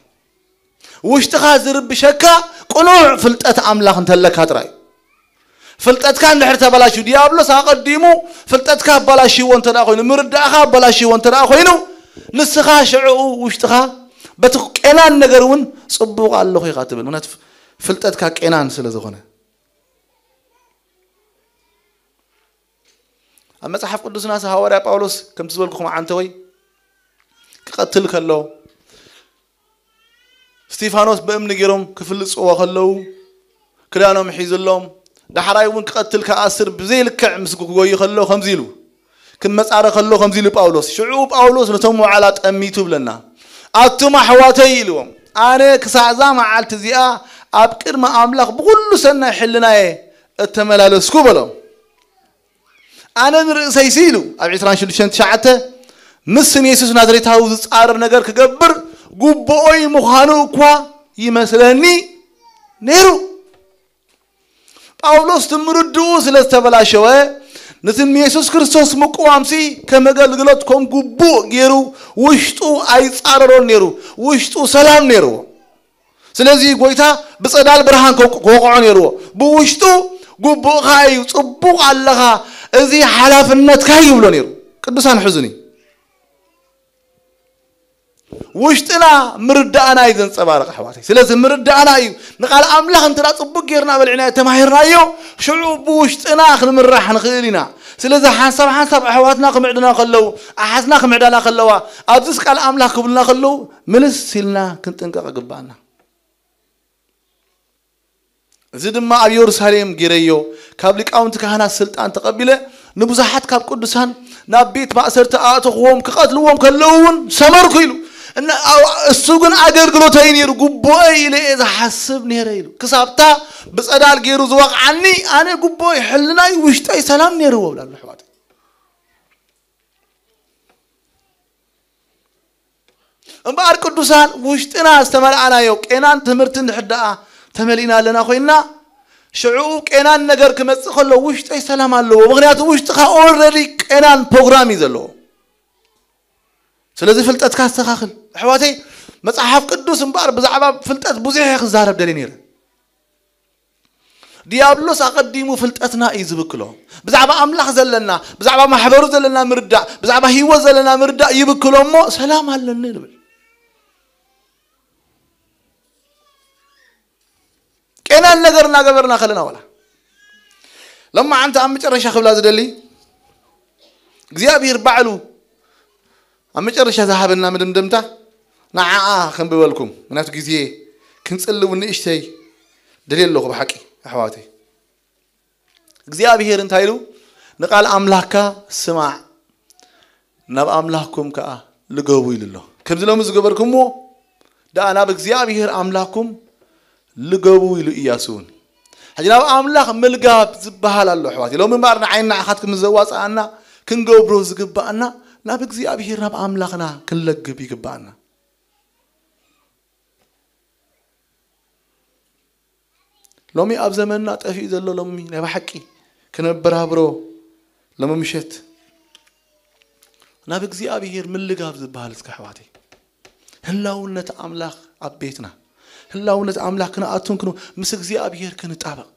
ውሽጥኻ ዝርብሸካ ቅኑዕ ፍልጠት ኣምላኽ እንተለካ ጥራይ። ፍልጠትካ እንድሕር ተበላሽዩ፣ ዲያብሎስ ኣቐዲሙ ፍልጠትካ ኣበላሽዎ እንተ ደኣ ኮይኑ፣ ምርዳእኻ ኣበላሽዎ እንተ ደኣ ኮይኑ፣ ንስኻ ሽዕኡ ውሽጥኻ በቲ ቄናን ነገር እውን ጽቡቕ ኣለኹ ኢኻ ትብል። ምኽንያቱ ፍልጠትካ ቄናን ስለ ዝኾነ። ኣብ መጽሓፍ ቅዱስና ሃዋርያ ጳውሎስ ከምቲ ዝበልኩኹም ዓንተወይ ክቐትል ከሎ፣ እስቲፋኖስ ብእምኒ ገይሮም ክፍልጽዎ ከለዉ፣ ክዳኖም ሒዝሎም፣ ዳሕራይ እውን ክቐትል ክኣስር ብዘይልክዕ ምስ ክጎዩ ከሎ ከምዚ ኢሉ፣ ክመጻረ ከሎ ከምዚ ኢሉ ጳውሎስ፣ ሽዑ ጳውሎስ ነቶም መዋዕላ ጠሚቱ ብለና፣ ኣቱም ኣሕዋተይ ኢልዎም፣ ኣነ ክሳዕ እዛ መዓልቲ እዚኣ ኣብ ቅድሚ ኣምላኽ ብኹሉ ሰናይ ሕልናየ እተመላለስኩ በሎም። ኣነ ንርእሰይሲ ኢሉ ኣብ ዕስራን ሽዱሽተን ትሽዓተ ምስ ስም የሱስ ናዝሬታዊ ዝጻረር ነገር ክገብር ጉብኦይ ምዃኑ እኳ ይመስለኒ ነይሩ። ጳውሎስ ትምርድኡ ስለ ዝተበላሸወ ነቲ ንየሱስ ክርስቶስ ምቅዋምሲ ከም ኣገልግሎት ከም ግቡእ ገይሩ ውሽጡ ኣይጻረሮን ነይሩ። ውሽጡ ሰላም ነይርዎ። ስለዚ ጎይታ ብጸዳል ብርሃን ከውቅ- ከወቕዖ ነይርዎ። ብውሽጡ ግቡእኻ እዩ፣ ጽቡቕ ኣለኻ፣ እዚ ሓላፍነትካ እዩ ይብሎ ነይሩ። ቅዱሳን ሕዙኒ። ውሽጥና ምርዳእና እዩ ዘንጸባርቕ ኣሕዋተይ። ስለዚ ምርዳእና እዩ ንቃል ኣምላኽ እንትና ጽቡቕ ጌርና በልዕናዮ ተማሂርናዮ ሽዑ ብውሽጥና ክንምራሕ ንኽእል ኢና። ስለዚ ሓንሳብ ሓንሳብ ኣሕዋትና ክምዕድና ከለዉ ኣሓትና ክምዕዳና ከለዋ ኣብዚስ ቃል ኣምላኽ ክብሉና ከለዉ ምልስ ኢልና ክንጥንቀቕ ይግባኣና። እዚ ድማ ኣብ የሩሳሌም ጌረዮ ካብ ሊቃውንቲ ካህናት ስልጣን ተቐቢለ ንብዙሓት ካብ ቅዱሳን ናብ ቤት ማእሰርቲ ኣእተኽዎም ክቐትልዎም ከለዉ እውን ሰመርኩ ኢሉ። እና- እሱ ግን ኣገልግሎተይ ነይሩ ግቡኦይ ኢለ እየ ዝሓስብ ነይረ ኢሉ። ክሳብታ ብጸዳል ገይሩ ዝወቕዓኒ ኣነ ግቡኦይ ሕልናይ ውሽጠይ ሰላም ነይርዎ ብላሉ ኣሕዋት። እምበኣር ቅዱሳን ውሽጥና ዝተመልኣናዮ ቄናን ትምህርቲ እንድሕር ደኣ ተመሊእና ኣለና ኮይንና ሽዕኡ ቄናን ነገር ክመጽእ ከሎ ውሽጠይ ሰላም ኣለዎ። ምኽንያቱ ውሽጥኻ ኦልረዲ ቄናን ፕሮግራም እዩ ዘለዎ። ስለዚ ፍልጠትካ ኣስተኻኽል ኣሕዋተይ። መጽሓፍ ቅዱስ እምበኣር ብዛዕባ ፍልጠት ብዙሕ እየ ክዛረብ ደልየ ነይረ። ዲያብሎስ ኣቐዲሙ ፍልጠትና እዩ ዝብክሎ። ብዛዕባ ኣምላኽ ዘለና ብዛዕባ ማሕበሩ ዘለና ምርዳእ ብዛዕባ ህይወት ዘለና ምርዳእ ይብክሎ እሞ ሰላም ኣለኒ ንብል። ቄናን ነገር እናገበርና ከለና ዋላ ሎማዓንቲ ኣብ መጨረሻ ክብላ ዝደሊ እግዚኣብሔር ባዕሉ ኣብ መጨረሻ ዝሃበና መደምደምታ ንዓኣ ከንብበልኩም ምክንያቱ ግዜ ክንጽሊ እውን ንእሽተይ ደልየ ኣለኹ። ብሓቂ ኣሕዋተይ እግዚኣብሔር እንታይ ኢሉ ንቃል ኣምላኽካ ስማዕ ናብ ኣምላኽኩም ከዓ ልገቡ ኢሉ ኣሎ። ከምዚ ሎሚ ዝገበርኩምዎ ደኣ ናብ እግዚኣብሔር ኣምላኽኩም ልገቡ ኢሉ ኢያሱ እውን። ሕጂ ናብ ኣምላኽ ምልጋብ ዝበሃል ኣሎ ኣሕዋት። ሎሚ እምበኣር ንዓይን ንዓኻትኩም ዘዋፅኣና ክንገብሮ ዝግባኣና ናብ እግዚኣብሔር ናብ ኣምላኽና ክንለግብ ይግባኣና። ሎሚ ኣብ ዘመንና ጠፊኡ ዘሎ ሎሚ ናይ ብሓቂ ክነበራብሮ ሎሚ ምሸት ናብ እግዚኣብሔር ምልጋብ ዝበሃል እስከ ኣሕዋተይ። ህላውነት ኣምላኽ ኣብ ቤትና፣ ህላውነት ኣምላኽ ክንኣቱን ክን ምስ እግዚኣብሔር ክንጣበቕ፣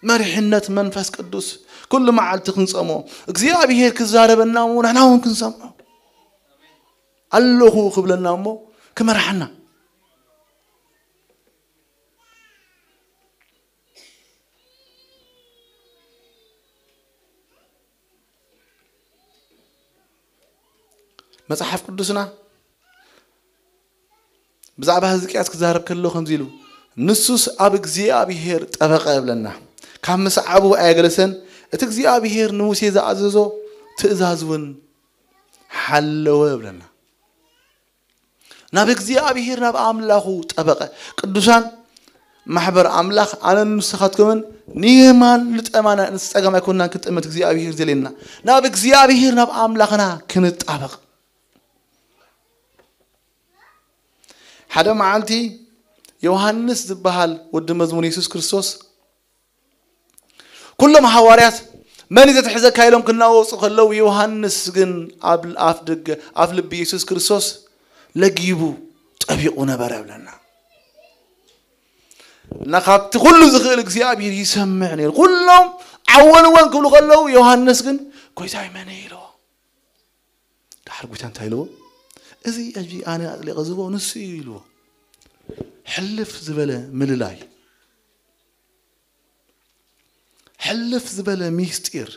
መሪሕነት መንፈስ ቅዱስ ኩሉ መዓልቲ ክንጸሞ፣ እግዚኣብሔር ክዛረበና እሞ ንሕና እውን ክንሰምዖ፣ ኣለኹ ክብለና እሞ ክመርሓና። መጽሓፍ ቅዱስና ብዛዕባ ህዝቅያስ ክዛረብ ከሎ ከምዚ ኢሉ፣ ንሱስ ኣብ እግዚኣብሔር ጠበቐ እብለና። ካብ ምስዓቡ ኣየገለሰን፣ እቲ እግዚኣብሔር ንሙሴ ዝኣዘዞ ትእዛዝ እውን ሓለወ እብለና። ናብ እግዚኣብሔር ናብ ኣምላኹ ጠበቐ። ቅዱሳን ማሕበር ኣምላኽ ኣነን ንስኻትኩምን ንየማን ንጠማና ንጸጋም ኣይኮንናን ክንጥመት እግዚኣብሔር ዘልየና። ናብ እግዚኣብሔር ናብ ኣምላኽና ክንጣበቕ። ሓደ መዓልቲ ዮሃንስ ዝበሃል ወዲ መዝሙር የሱስ ክርስቶስ ኩሎም ሃዋርያት መን እዩ ዘትሕዘካ ኢሎም ክናወጹ ከለዉ ዮሃንስ ግን ኣብ ኣፍ ደገ ኣፍ ልቢ የሱስ ክርስቶስ ለጊቡ ጠቢቑ ነበረ ይብለና። እና ካብቲ ኩሉ ዝኽእል እግዚኣብሔር ይሰምዕ ነይሩ። ኩሎም ዓወን ወን ክብሉ ከለዉ ዮሃንስ ግን ጎይታይ መን እዩ ኢልዎ። ዳሕር ጎይታ እንታይ ኢልዎ? እዚ ሕጂ ኣነ ኣጥሊቐ ዝቦ ንሱ እዩ ኢልዎ። ሕልፍ ዝበለ ምልላይ፣ ሕልፍ ዝበለ ሚስጢር።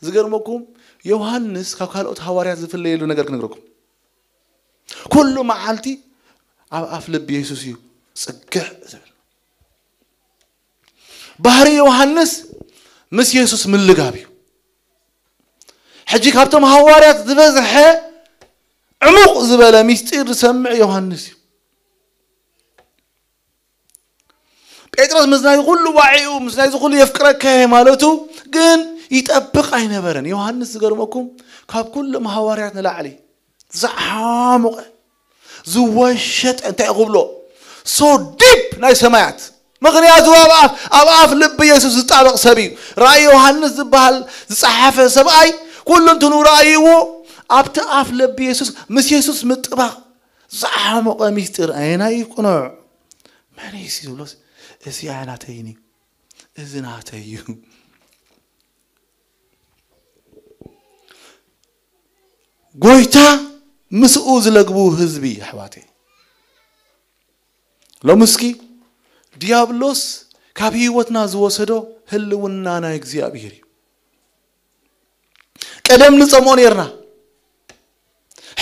ዝገርመኩም ዮሃንስ ካብ ካልኦት ሃዋርያት ዝፍለየሉ ነገር ክነግረኩም። ኩሉ መዓልቲ ኣብ ኣፍ ልቢ የሱስ እዩ ጽግዕ ዝብል። ባህሪ ዮሃንስ ምስ የሱስ ምልጋብ እዩ። ሕጂ ካብቶም ሃዋርያት ዝበዝሐ ዕሙቕ ዝበለ ሚስጢር ዝሰምዕ ዮሃንስ እዩ። ጴጥሮስ ምስ ናይ ኩሉ ዋዒኡ ምስ ናይ ኩሉ የፍቅረካ እየ ማለቱ ግን ይጠብቕ ኣይነበረን። ዮሃንስ ዝገርመኩም ካብ ኩሎም ሃዋርያት ንላዕሊ ዝዓሙቐ ዝወሸጠ እንታይ ክብሎ so deep ናይ ሰማያት። ምኽንያቱ ኣብ ኣፍ ኣብ ኣፍ ልቢ የሱስ ዝጣበቕ ሰብ እዩ። ራእይ ዮሃንስ ዝበሃል ዝጸሓፈ ሰብኣይ ኩሉ እንትኑ ራእይዎ ኣብቲ ኣፍ ልቢ የሱስ ምስ የሱስ ምጥባቕ ዝዓሙቐ ሚስጢር ኣየናይ እዩ ቅኑዕ? መን እዩ ዝብሎስ እዚ ኣያ ናተይን እዩ፣ እዚ ናተይ እዩ። ጎይታ ምስኡ ዝለግቡ ህዝቢ ኣሕዋተይ። ሎሚ እስኪ ዲያብሎስ ካብ ህይወትና ዝወሰዶ ህልውና ናይ እግዚኣብሔር እዩ። ቀደም ንጸምኦ ነርና፣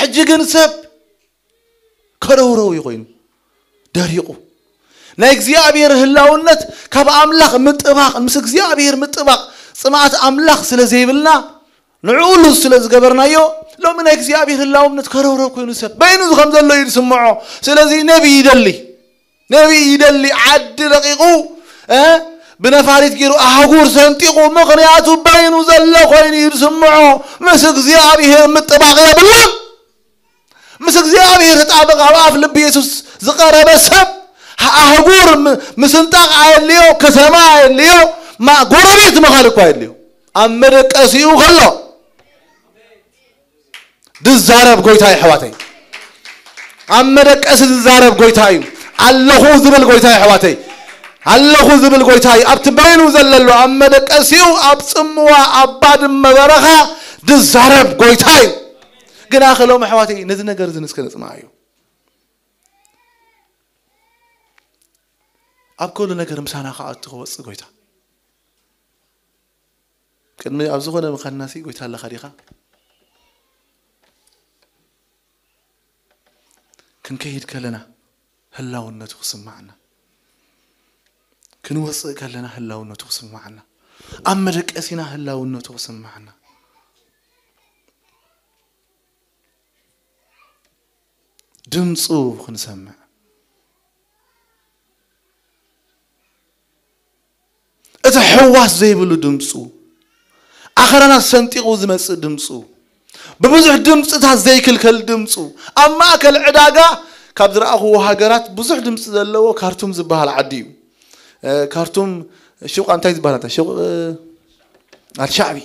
ሕጂ ግን ሰብ ከረውረው እዩ ኮይኑ ደሪቑ። ናይ እግዚኣብሔር ህላውነት ካብ ኣምላኽ ምጥባቕ ምስ እግዚኣብሔር ምጥባቕ ጽምኣት ኣምላኽ ስለ ዘይብልና ንዕኡ ሉዝ ስለ ዝገበርናዮ ሎሚ ናይ እግዚኣብሔር ህላውነት ከረውረው ኮይኑ ሰብ በይኑ ከም ዘሎ እዩ ዝስምዖ። ስለዚ ነቢይ ይደሊ ነቢይ ይደሊ ዓዲ ለቒቑ እ ብነፋሪት ገይሩ ኣህጉር ሰንጢቑ ምኽንያቱ በይኑ ዘሎ ኮይኑ እዩ ዝስምዖ። ምስ እግዚኣብሔር ምጥባቕ የብሉን። ምስ እግዚኣብሔር ተጣበቕ ኣብ ኣፍ ልቢ የሱስ ዝቐረበ ሰብ ኣህጉር ምስንጣቕ ኣየድልዮ፣ ከተማ ኣየድልዮ፣ ጎረቤት ምኻድ እኳ ኣየድልዮ። ኣብ መደቀሲኡ ከሎ ዝዛረብ ጎይታ እዩ ኣሕዋተይ። ኣብ መደቀሲ ዝዛረብ ጎይታ እዩ። ኣለኹ ዝብል ጎይታ እዩ ኣሕዋተይ። ኣለኹ ዝብል ጎይታ እዩ። ኣብቲ በይኑ ዘለሉ ኣብ መደቀሲኡ ኣብ ጽምዋ ኣብ ባድመ በረኻ ዝዛረብ ጎይታ እዩ። ግና ከሎም ኣሕዋተይ ነዚ ነገር እዚ ንስከ ነጽንዓዮ። ኣብ ኩሉ ነገር ምሳና ክኣቱ ክወጽእ ጎይታ ቅድሚ ኣብ ዝኾነ ምኻንናሲ ጎይታ ኣለኻ ዲኻ? ክንከይድ ከለና ህላውነቱ ክስምዓና፣ ክንወፅእ ከለና ህላውነቱ ክስምዓና፣ ኣብ መደቀሲና ህላውነቱ ክስምዓና። ድምፁ ክንሰምዕ፣ እቲ ሕዋስ ዘይብሉ ድምፁ፣ ኣኸራና ሰንጢቑ ዝመፅእ ድምፁ፣ ብብዙሕ ድምፅታት ዘይክልከል ድምፁ፣ ኣብ ማእከል ዕዳጋ ካብ ዝረኣኽዎ ሃገራት ብዙሕ ድምፂ ዘለዎ ካርቱም ዝበሃል ዓዲ እዩ። እ፣ ካርቱም ሹቕ እንታይ ዝበሃል? ሹቕ፣ እ፣ ኣልሻዕቢ።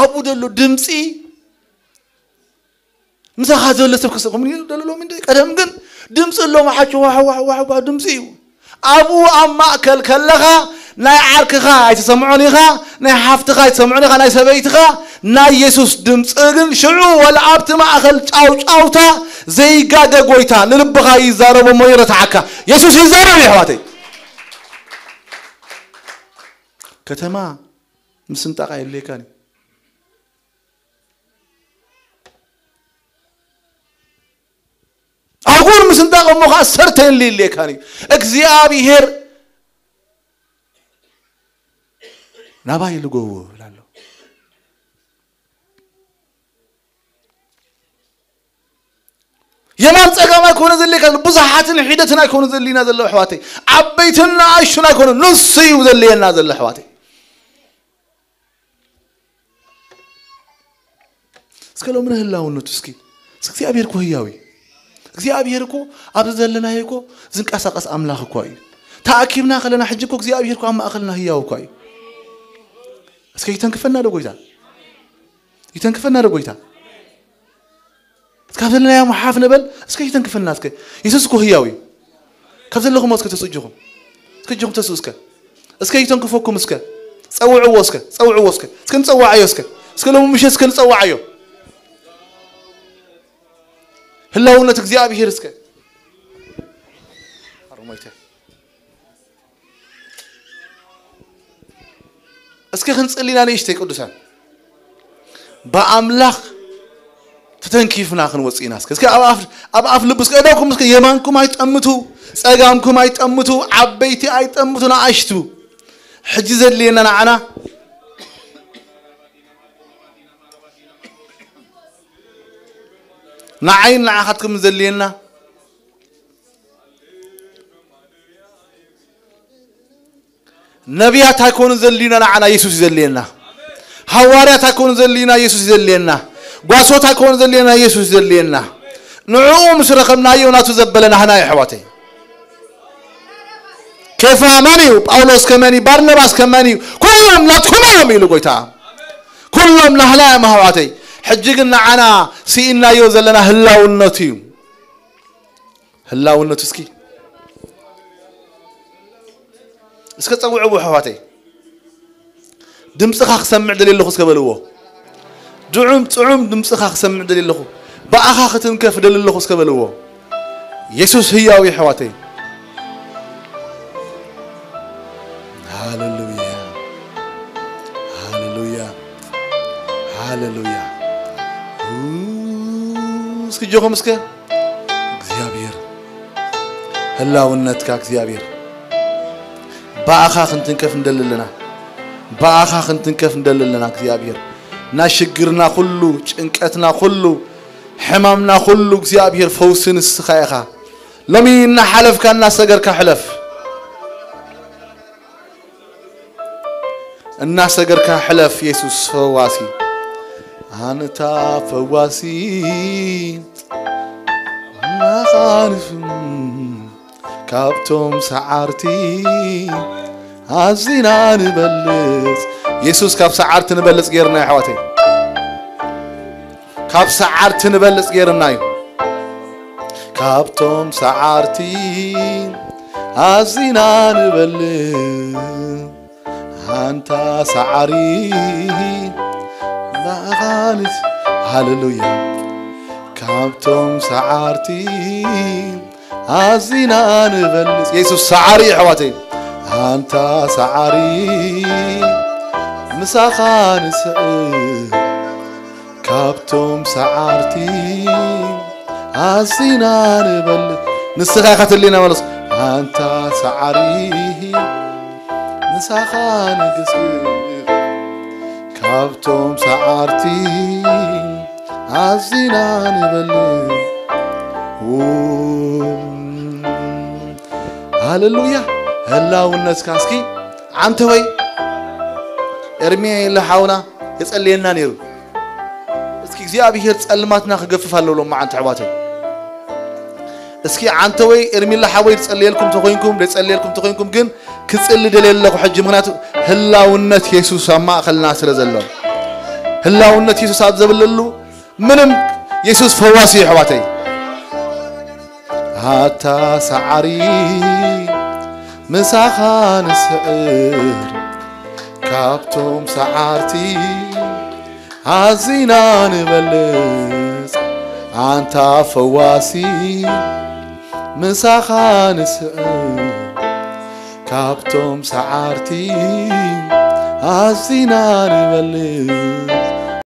ኣብኡ ዘሎ ድምፂ ምሳኻ ዘሎ ሰብ ክስእ-፣ ከምኡ እዩ ዘሎ ሎሚ እንደ ቀደም ግን ድምፂ ኣሎ፣ ዋሕጭ ዋሕ ዋሕ ዋሕ ዋሕ ድምፂ እዩ። ኣብኡ ኣብ ማእከል ከለኻ ናይ ዓርክኻ ኣይትሰምዖን ኢኻ፣ ናይ ሓፍትኻ ኣይትሰምዖን ኢኻ፣ ናይ ሰበይትኻ። ናይ የሱስ ድምፂ ግን ሽዑ ወላ ኣብቲ ማእከል ጫውጫውታ ዘይጋገ ጎይታ ንልብኻ ይዛረቦ እሞ ይረትዓካ። የሱስ ይዛረብ እዩ ኣሕዋተይ። ከተማ ምስንጣቕ ኣየድልየካን እዩ። ኣህጉር ምስንጣቕ እሞ ኸዓ ሰርተን ይድልየካን እዩ። እግዚኣብሔር ናባይ ልጎዎ ይብል ኣሎ። የማን ጸጋም ኣይኮነ ዘድልየካ፣ ብዙሓትን ሒደትን ኣይኮነ ዘድልዩና ዘለዉ ኣሕዋተይ። ዓበይትን ንኣሽቱን ኣይኮነ፣ ንሱ እዩ ዘድልየና ዘሎ ኣሕዋተይ። እስከ ሎሚ ንህላውነቱ እስኪ፣ እስኪ እግዚኣብሔር እኮ ህያው እዩ። እግዚኣብሔር እኮ ኣብዚ ዘለናዮ እኮ ዝንቀሳቐስ ኣምላኽ እኮ እዩ። ተኣኪብና ከለና ሕጂ እኮ እግዚኣብሔር እኮ ኣብ ማእከልና ህያው እኮ እዩ። እስከ ይተንክፈና ዶ ጎይታ? ይተንክፈና ዶ ጎይታ? እስካብ ዘለናዮ ሓፍ ንበል። እስከ ይተንክፈና እስከ። የሱስ እኮ ህያው እዩ። ካብ ዘለኹም እስከ ተስኡ እጆኹም። እስከ እጆኹም ተስኡ እስከ። እስከ ይተንክፈኩም እስከ። ጸውዕዎ እስከ። ጸውዕዎ እስከ። እስከ ንጸዋዓዮ እስከ። እስከ ሎሚ ምሸት እስከ ንጸዋዓዮ። ህላውነት እግዚኣብሔር እስከ። ኣርሞይተ። እስከ ክንጽሊ ኢና ንእሽተይ ቅዱሳን። ብኣምላኽ ተተንኪፍና ክንወጽእ ኢና። እስከ፣ እስከ ኣብ ኣፍ፣ ኣብ ኣፍ ልቡ እስከ እደኩም እስከ የማንኩም ኣይጠምቱ፣ ጸጋምኩም ኣይጠምቱ፣ ዓበይቲ ኣይጠምቱ፣ ንኣሽቱ። ሕጂ ዘድልየና ንዓና፣ ንዓይን ንዓኻትኩም ዘድልየና ነቢያት ኣይኮኑን ዘድልዩና፣ ንዓና የሱስ እዩ ዘድልየና። ሃዋርያት ኣይኮኑን ዘድልዩና፣ የሱስ እዩ ዘድልየና። ጓሶት ኣይኮኑን ዘድልዩና፣ የሱስ እዩ ዘድልየና። ንዕኡ ምስ ረኸብናዮ ናቱ ዘበለ ናህና እዩ ኣሕዋተይ። ኬፋ መን እዩ? ጳውሎስ ከመን እዩ? ባርናባስ ከመን እዩ? ኩሎም ናትኩም እዮም ኢሉ ጎይታ። ኩሎም ናህና እዮም ኣሕዋተይ። ሕጂ ግን ንዓና ስኢናዮ ዘለና ህላውነቱ እዩ። ህላውነቱ እስኪ፣ እስከ ጸውዕዎ ኣሕዋተይ። ድምፅኻ ክሰምዕ ደልየ ኣለኹ እስከ በልዎ። ድዑም ጥዑም ድምፅኻ ክሰምዕ ደልየ ኣለኹ። ብኣኻ ክትንከፍ ደልየ ኣለኹ እስከ በልዎ። የሱስ ህያው እዩ ኣሕዋተይ። ሃሌሉያ፣ ሃሌሉያ፣ ሃሌሉያ። እስኪ እጆኹም እስከ። እግዚኣብሔር፣ ህላውነትካ እግዚኣብሔር፣ ብኣኻ ክንትንከፍ እንደሊ ኣለና። ብኣኻ ክንትንከፍ እንደሊ ኣለና እግዚኣብሔር። ናይ ሽግርና ኩሉ፣ ጭንቀትና ኩሉ፣ ሕማምና ኩሉ እግዚኣብሔር ፈውሲ ንስኻ ኢኻ። ሎሚ እናሓለፍካ እናሰገርካ ሕለፍ። እናሰገርካ ሕለፍ። የሱስ ፈዋሲ፣ ኣንታ ፈዋሲ፣ ናኻንፍም ካብቶም ሰዓርቲ ኣዚና ንበልጽ። የሱስ ካብ ሰዓርቲ ንበልጽ ጌርና እዩ ኣሕዋተይ። ካብ ሰዓርቲ ንበልጽ ጌርና እዩ። ካብቶም ሰዓርቲ ኣዚና ንበልጽ። ኣንታ ሰዓሪ ብኣኻ ንስ-፣ ሃሌሉያ። ካብቶም ሰዓርቲ ኣዚና ንበልጽ። የሱስ ሰዓሪ እዩ ኣሕዋተይ። ኣንታ ሰዓሪ ምሳኻ ንስዕብ። ካብቶም ሰዓርቲ ኣዚና ንበልጽ። ንስኻ ኢኻ ተድልየና ማለት። ኣንታ ሰዓሪ ምሳኻ ንግስግስ። ካብቶም ሰዓርቲ ኣዚና ንበልጽ። ው-፣ ሃሌሉያ። ህላውነትካ እስኪ ዓንተወይ ኤርምየ ኢለ ሓውና የጸልየና ነይሩ። እስኪ እግዚኣብሔር ጸልማትና ክገፍፍ ኣለዎ ሎማዓንቲ ኣሕዋተይ። እስኪ ዓንተወይ ኤርሚላ ሓወይ ዝጸልየልኩም ተኾይንኩም፣ ዘይጸልየልኩም ተኾይንኩም ግን ክጽሊ ደልየ ኣለኹ ሕጂ። ምኽንያቱ ህላውነት የሱስ ኣብ ማእኸልና ስለ ዘሎ። ህላውነት የሱስ ኣብ ዘብለሉ ምንም የሱስ ፈዋሲ እዩ ኣሕዋተይ። ኣታ ሰዓሪ ምሳኻ ንስዕር ካብቶም ሰዓርቲ ኣዚና ንበልጽ ኣንታ ፈዋሲ ምሳኻ ንስዕር ካብቶም ሰዓርቲ ኣዚና ንበልጽ።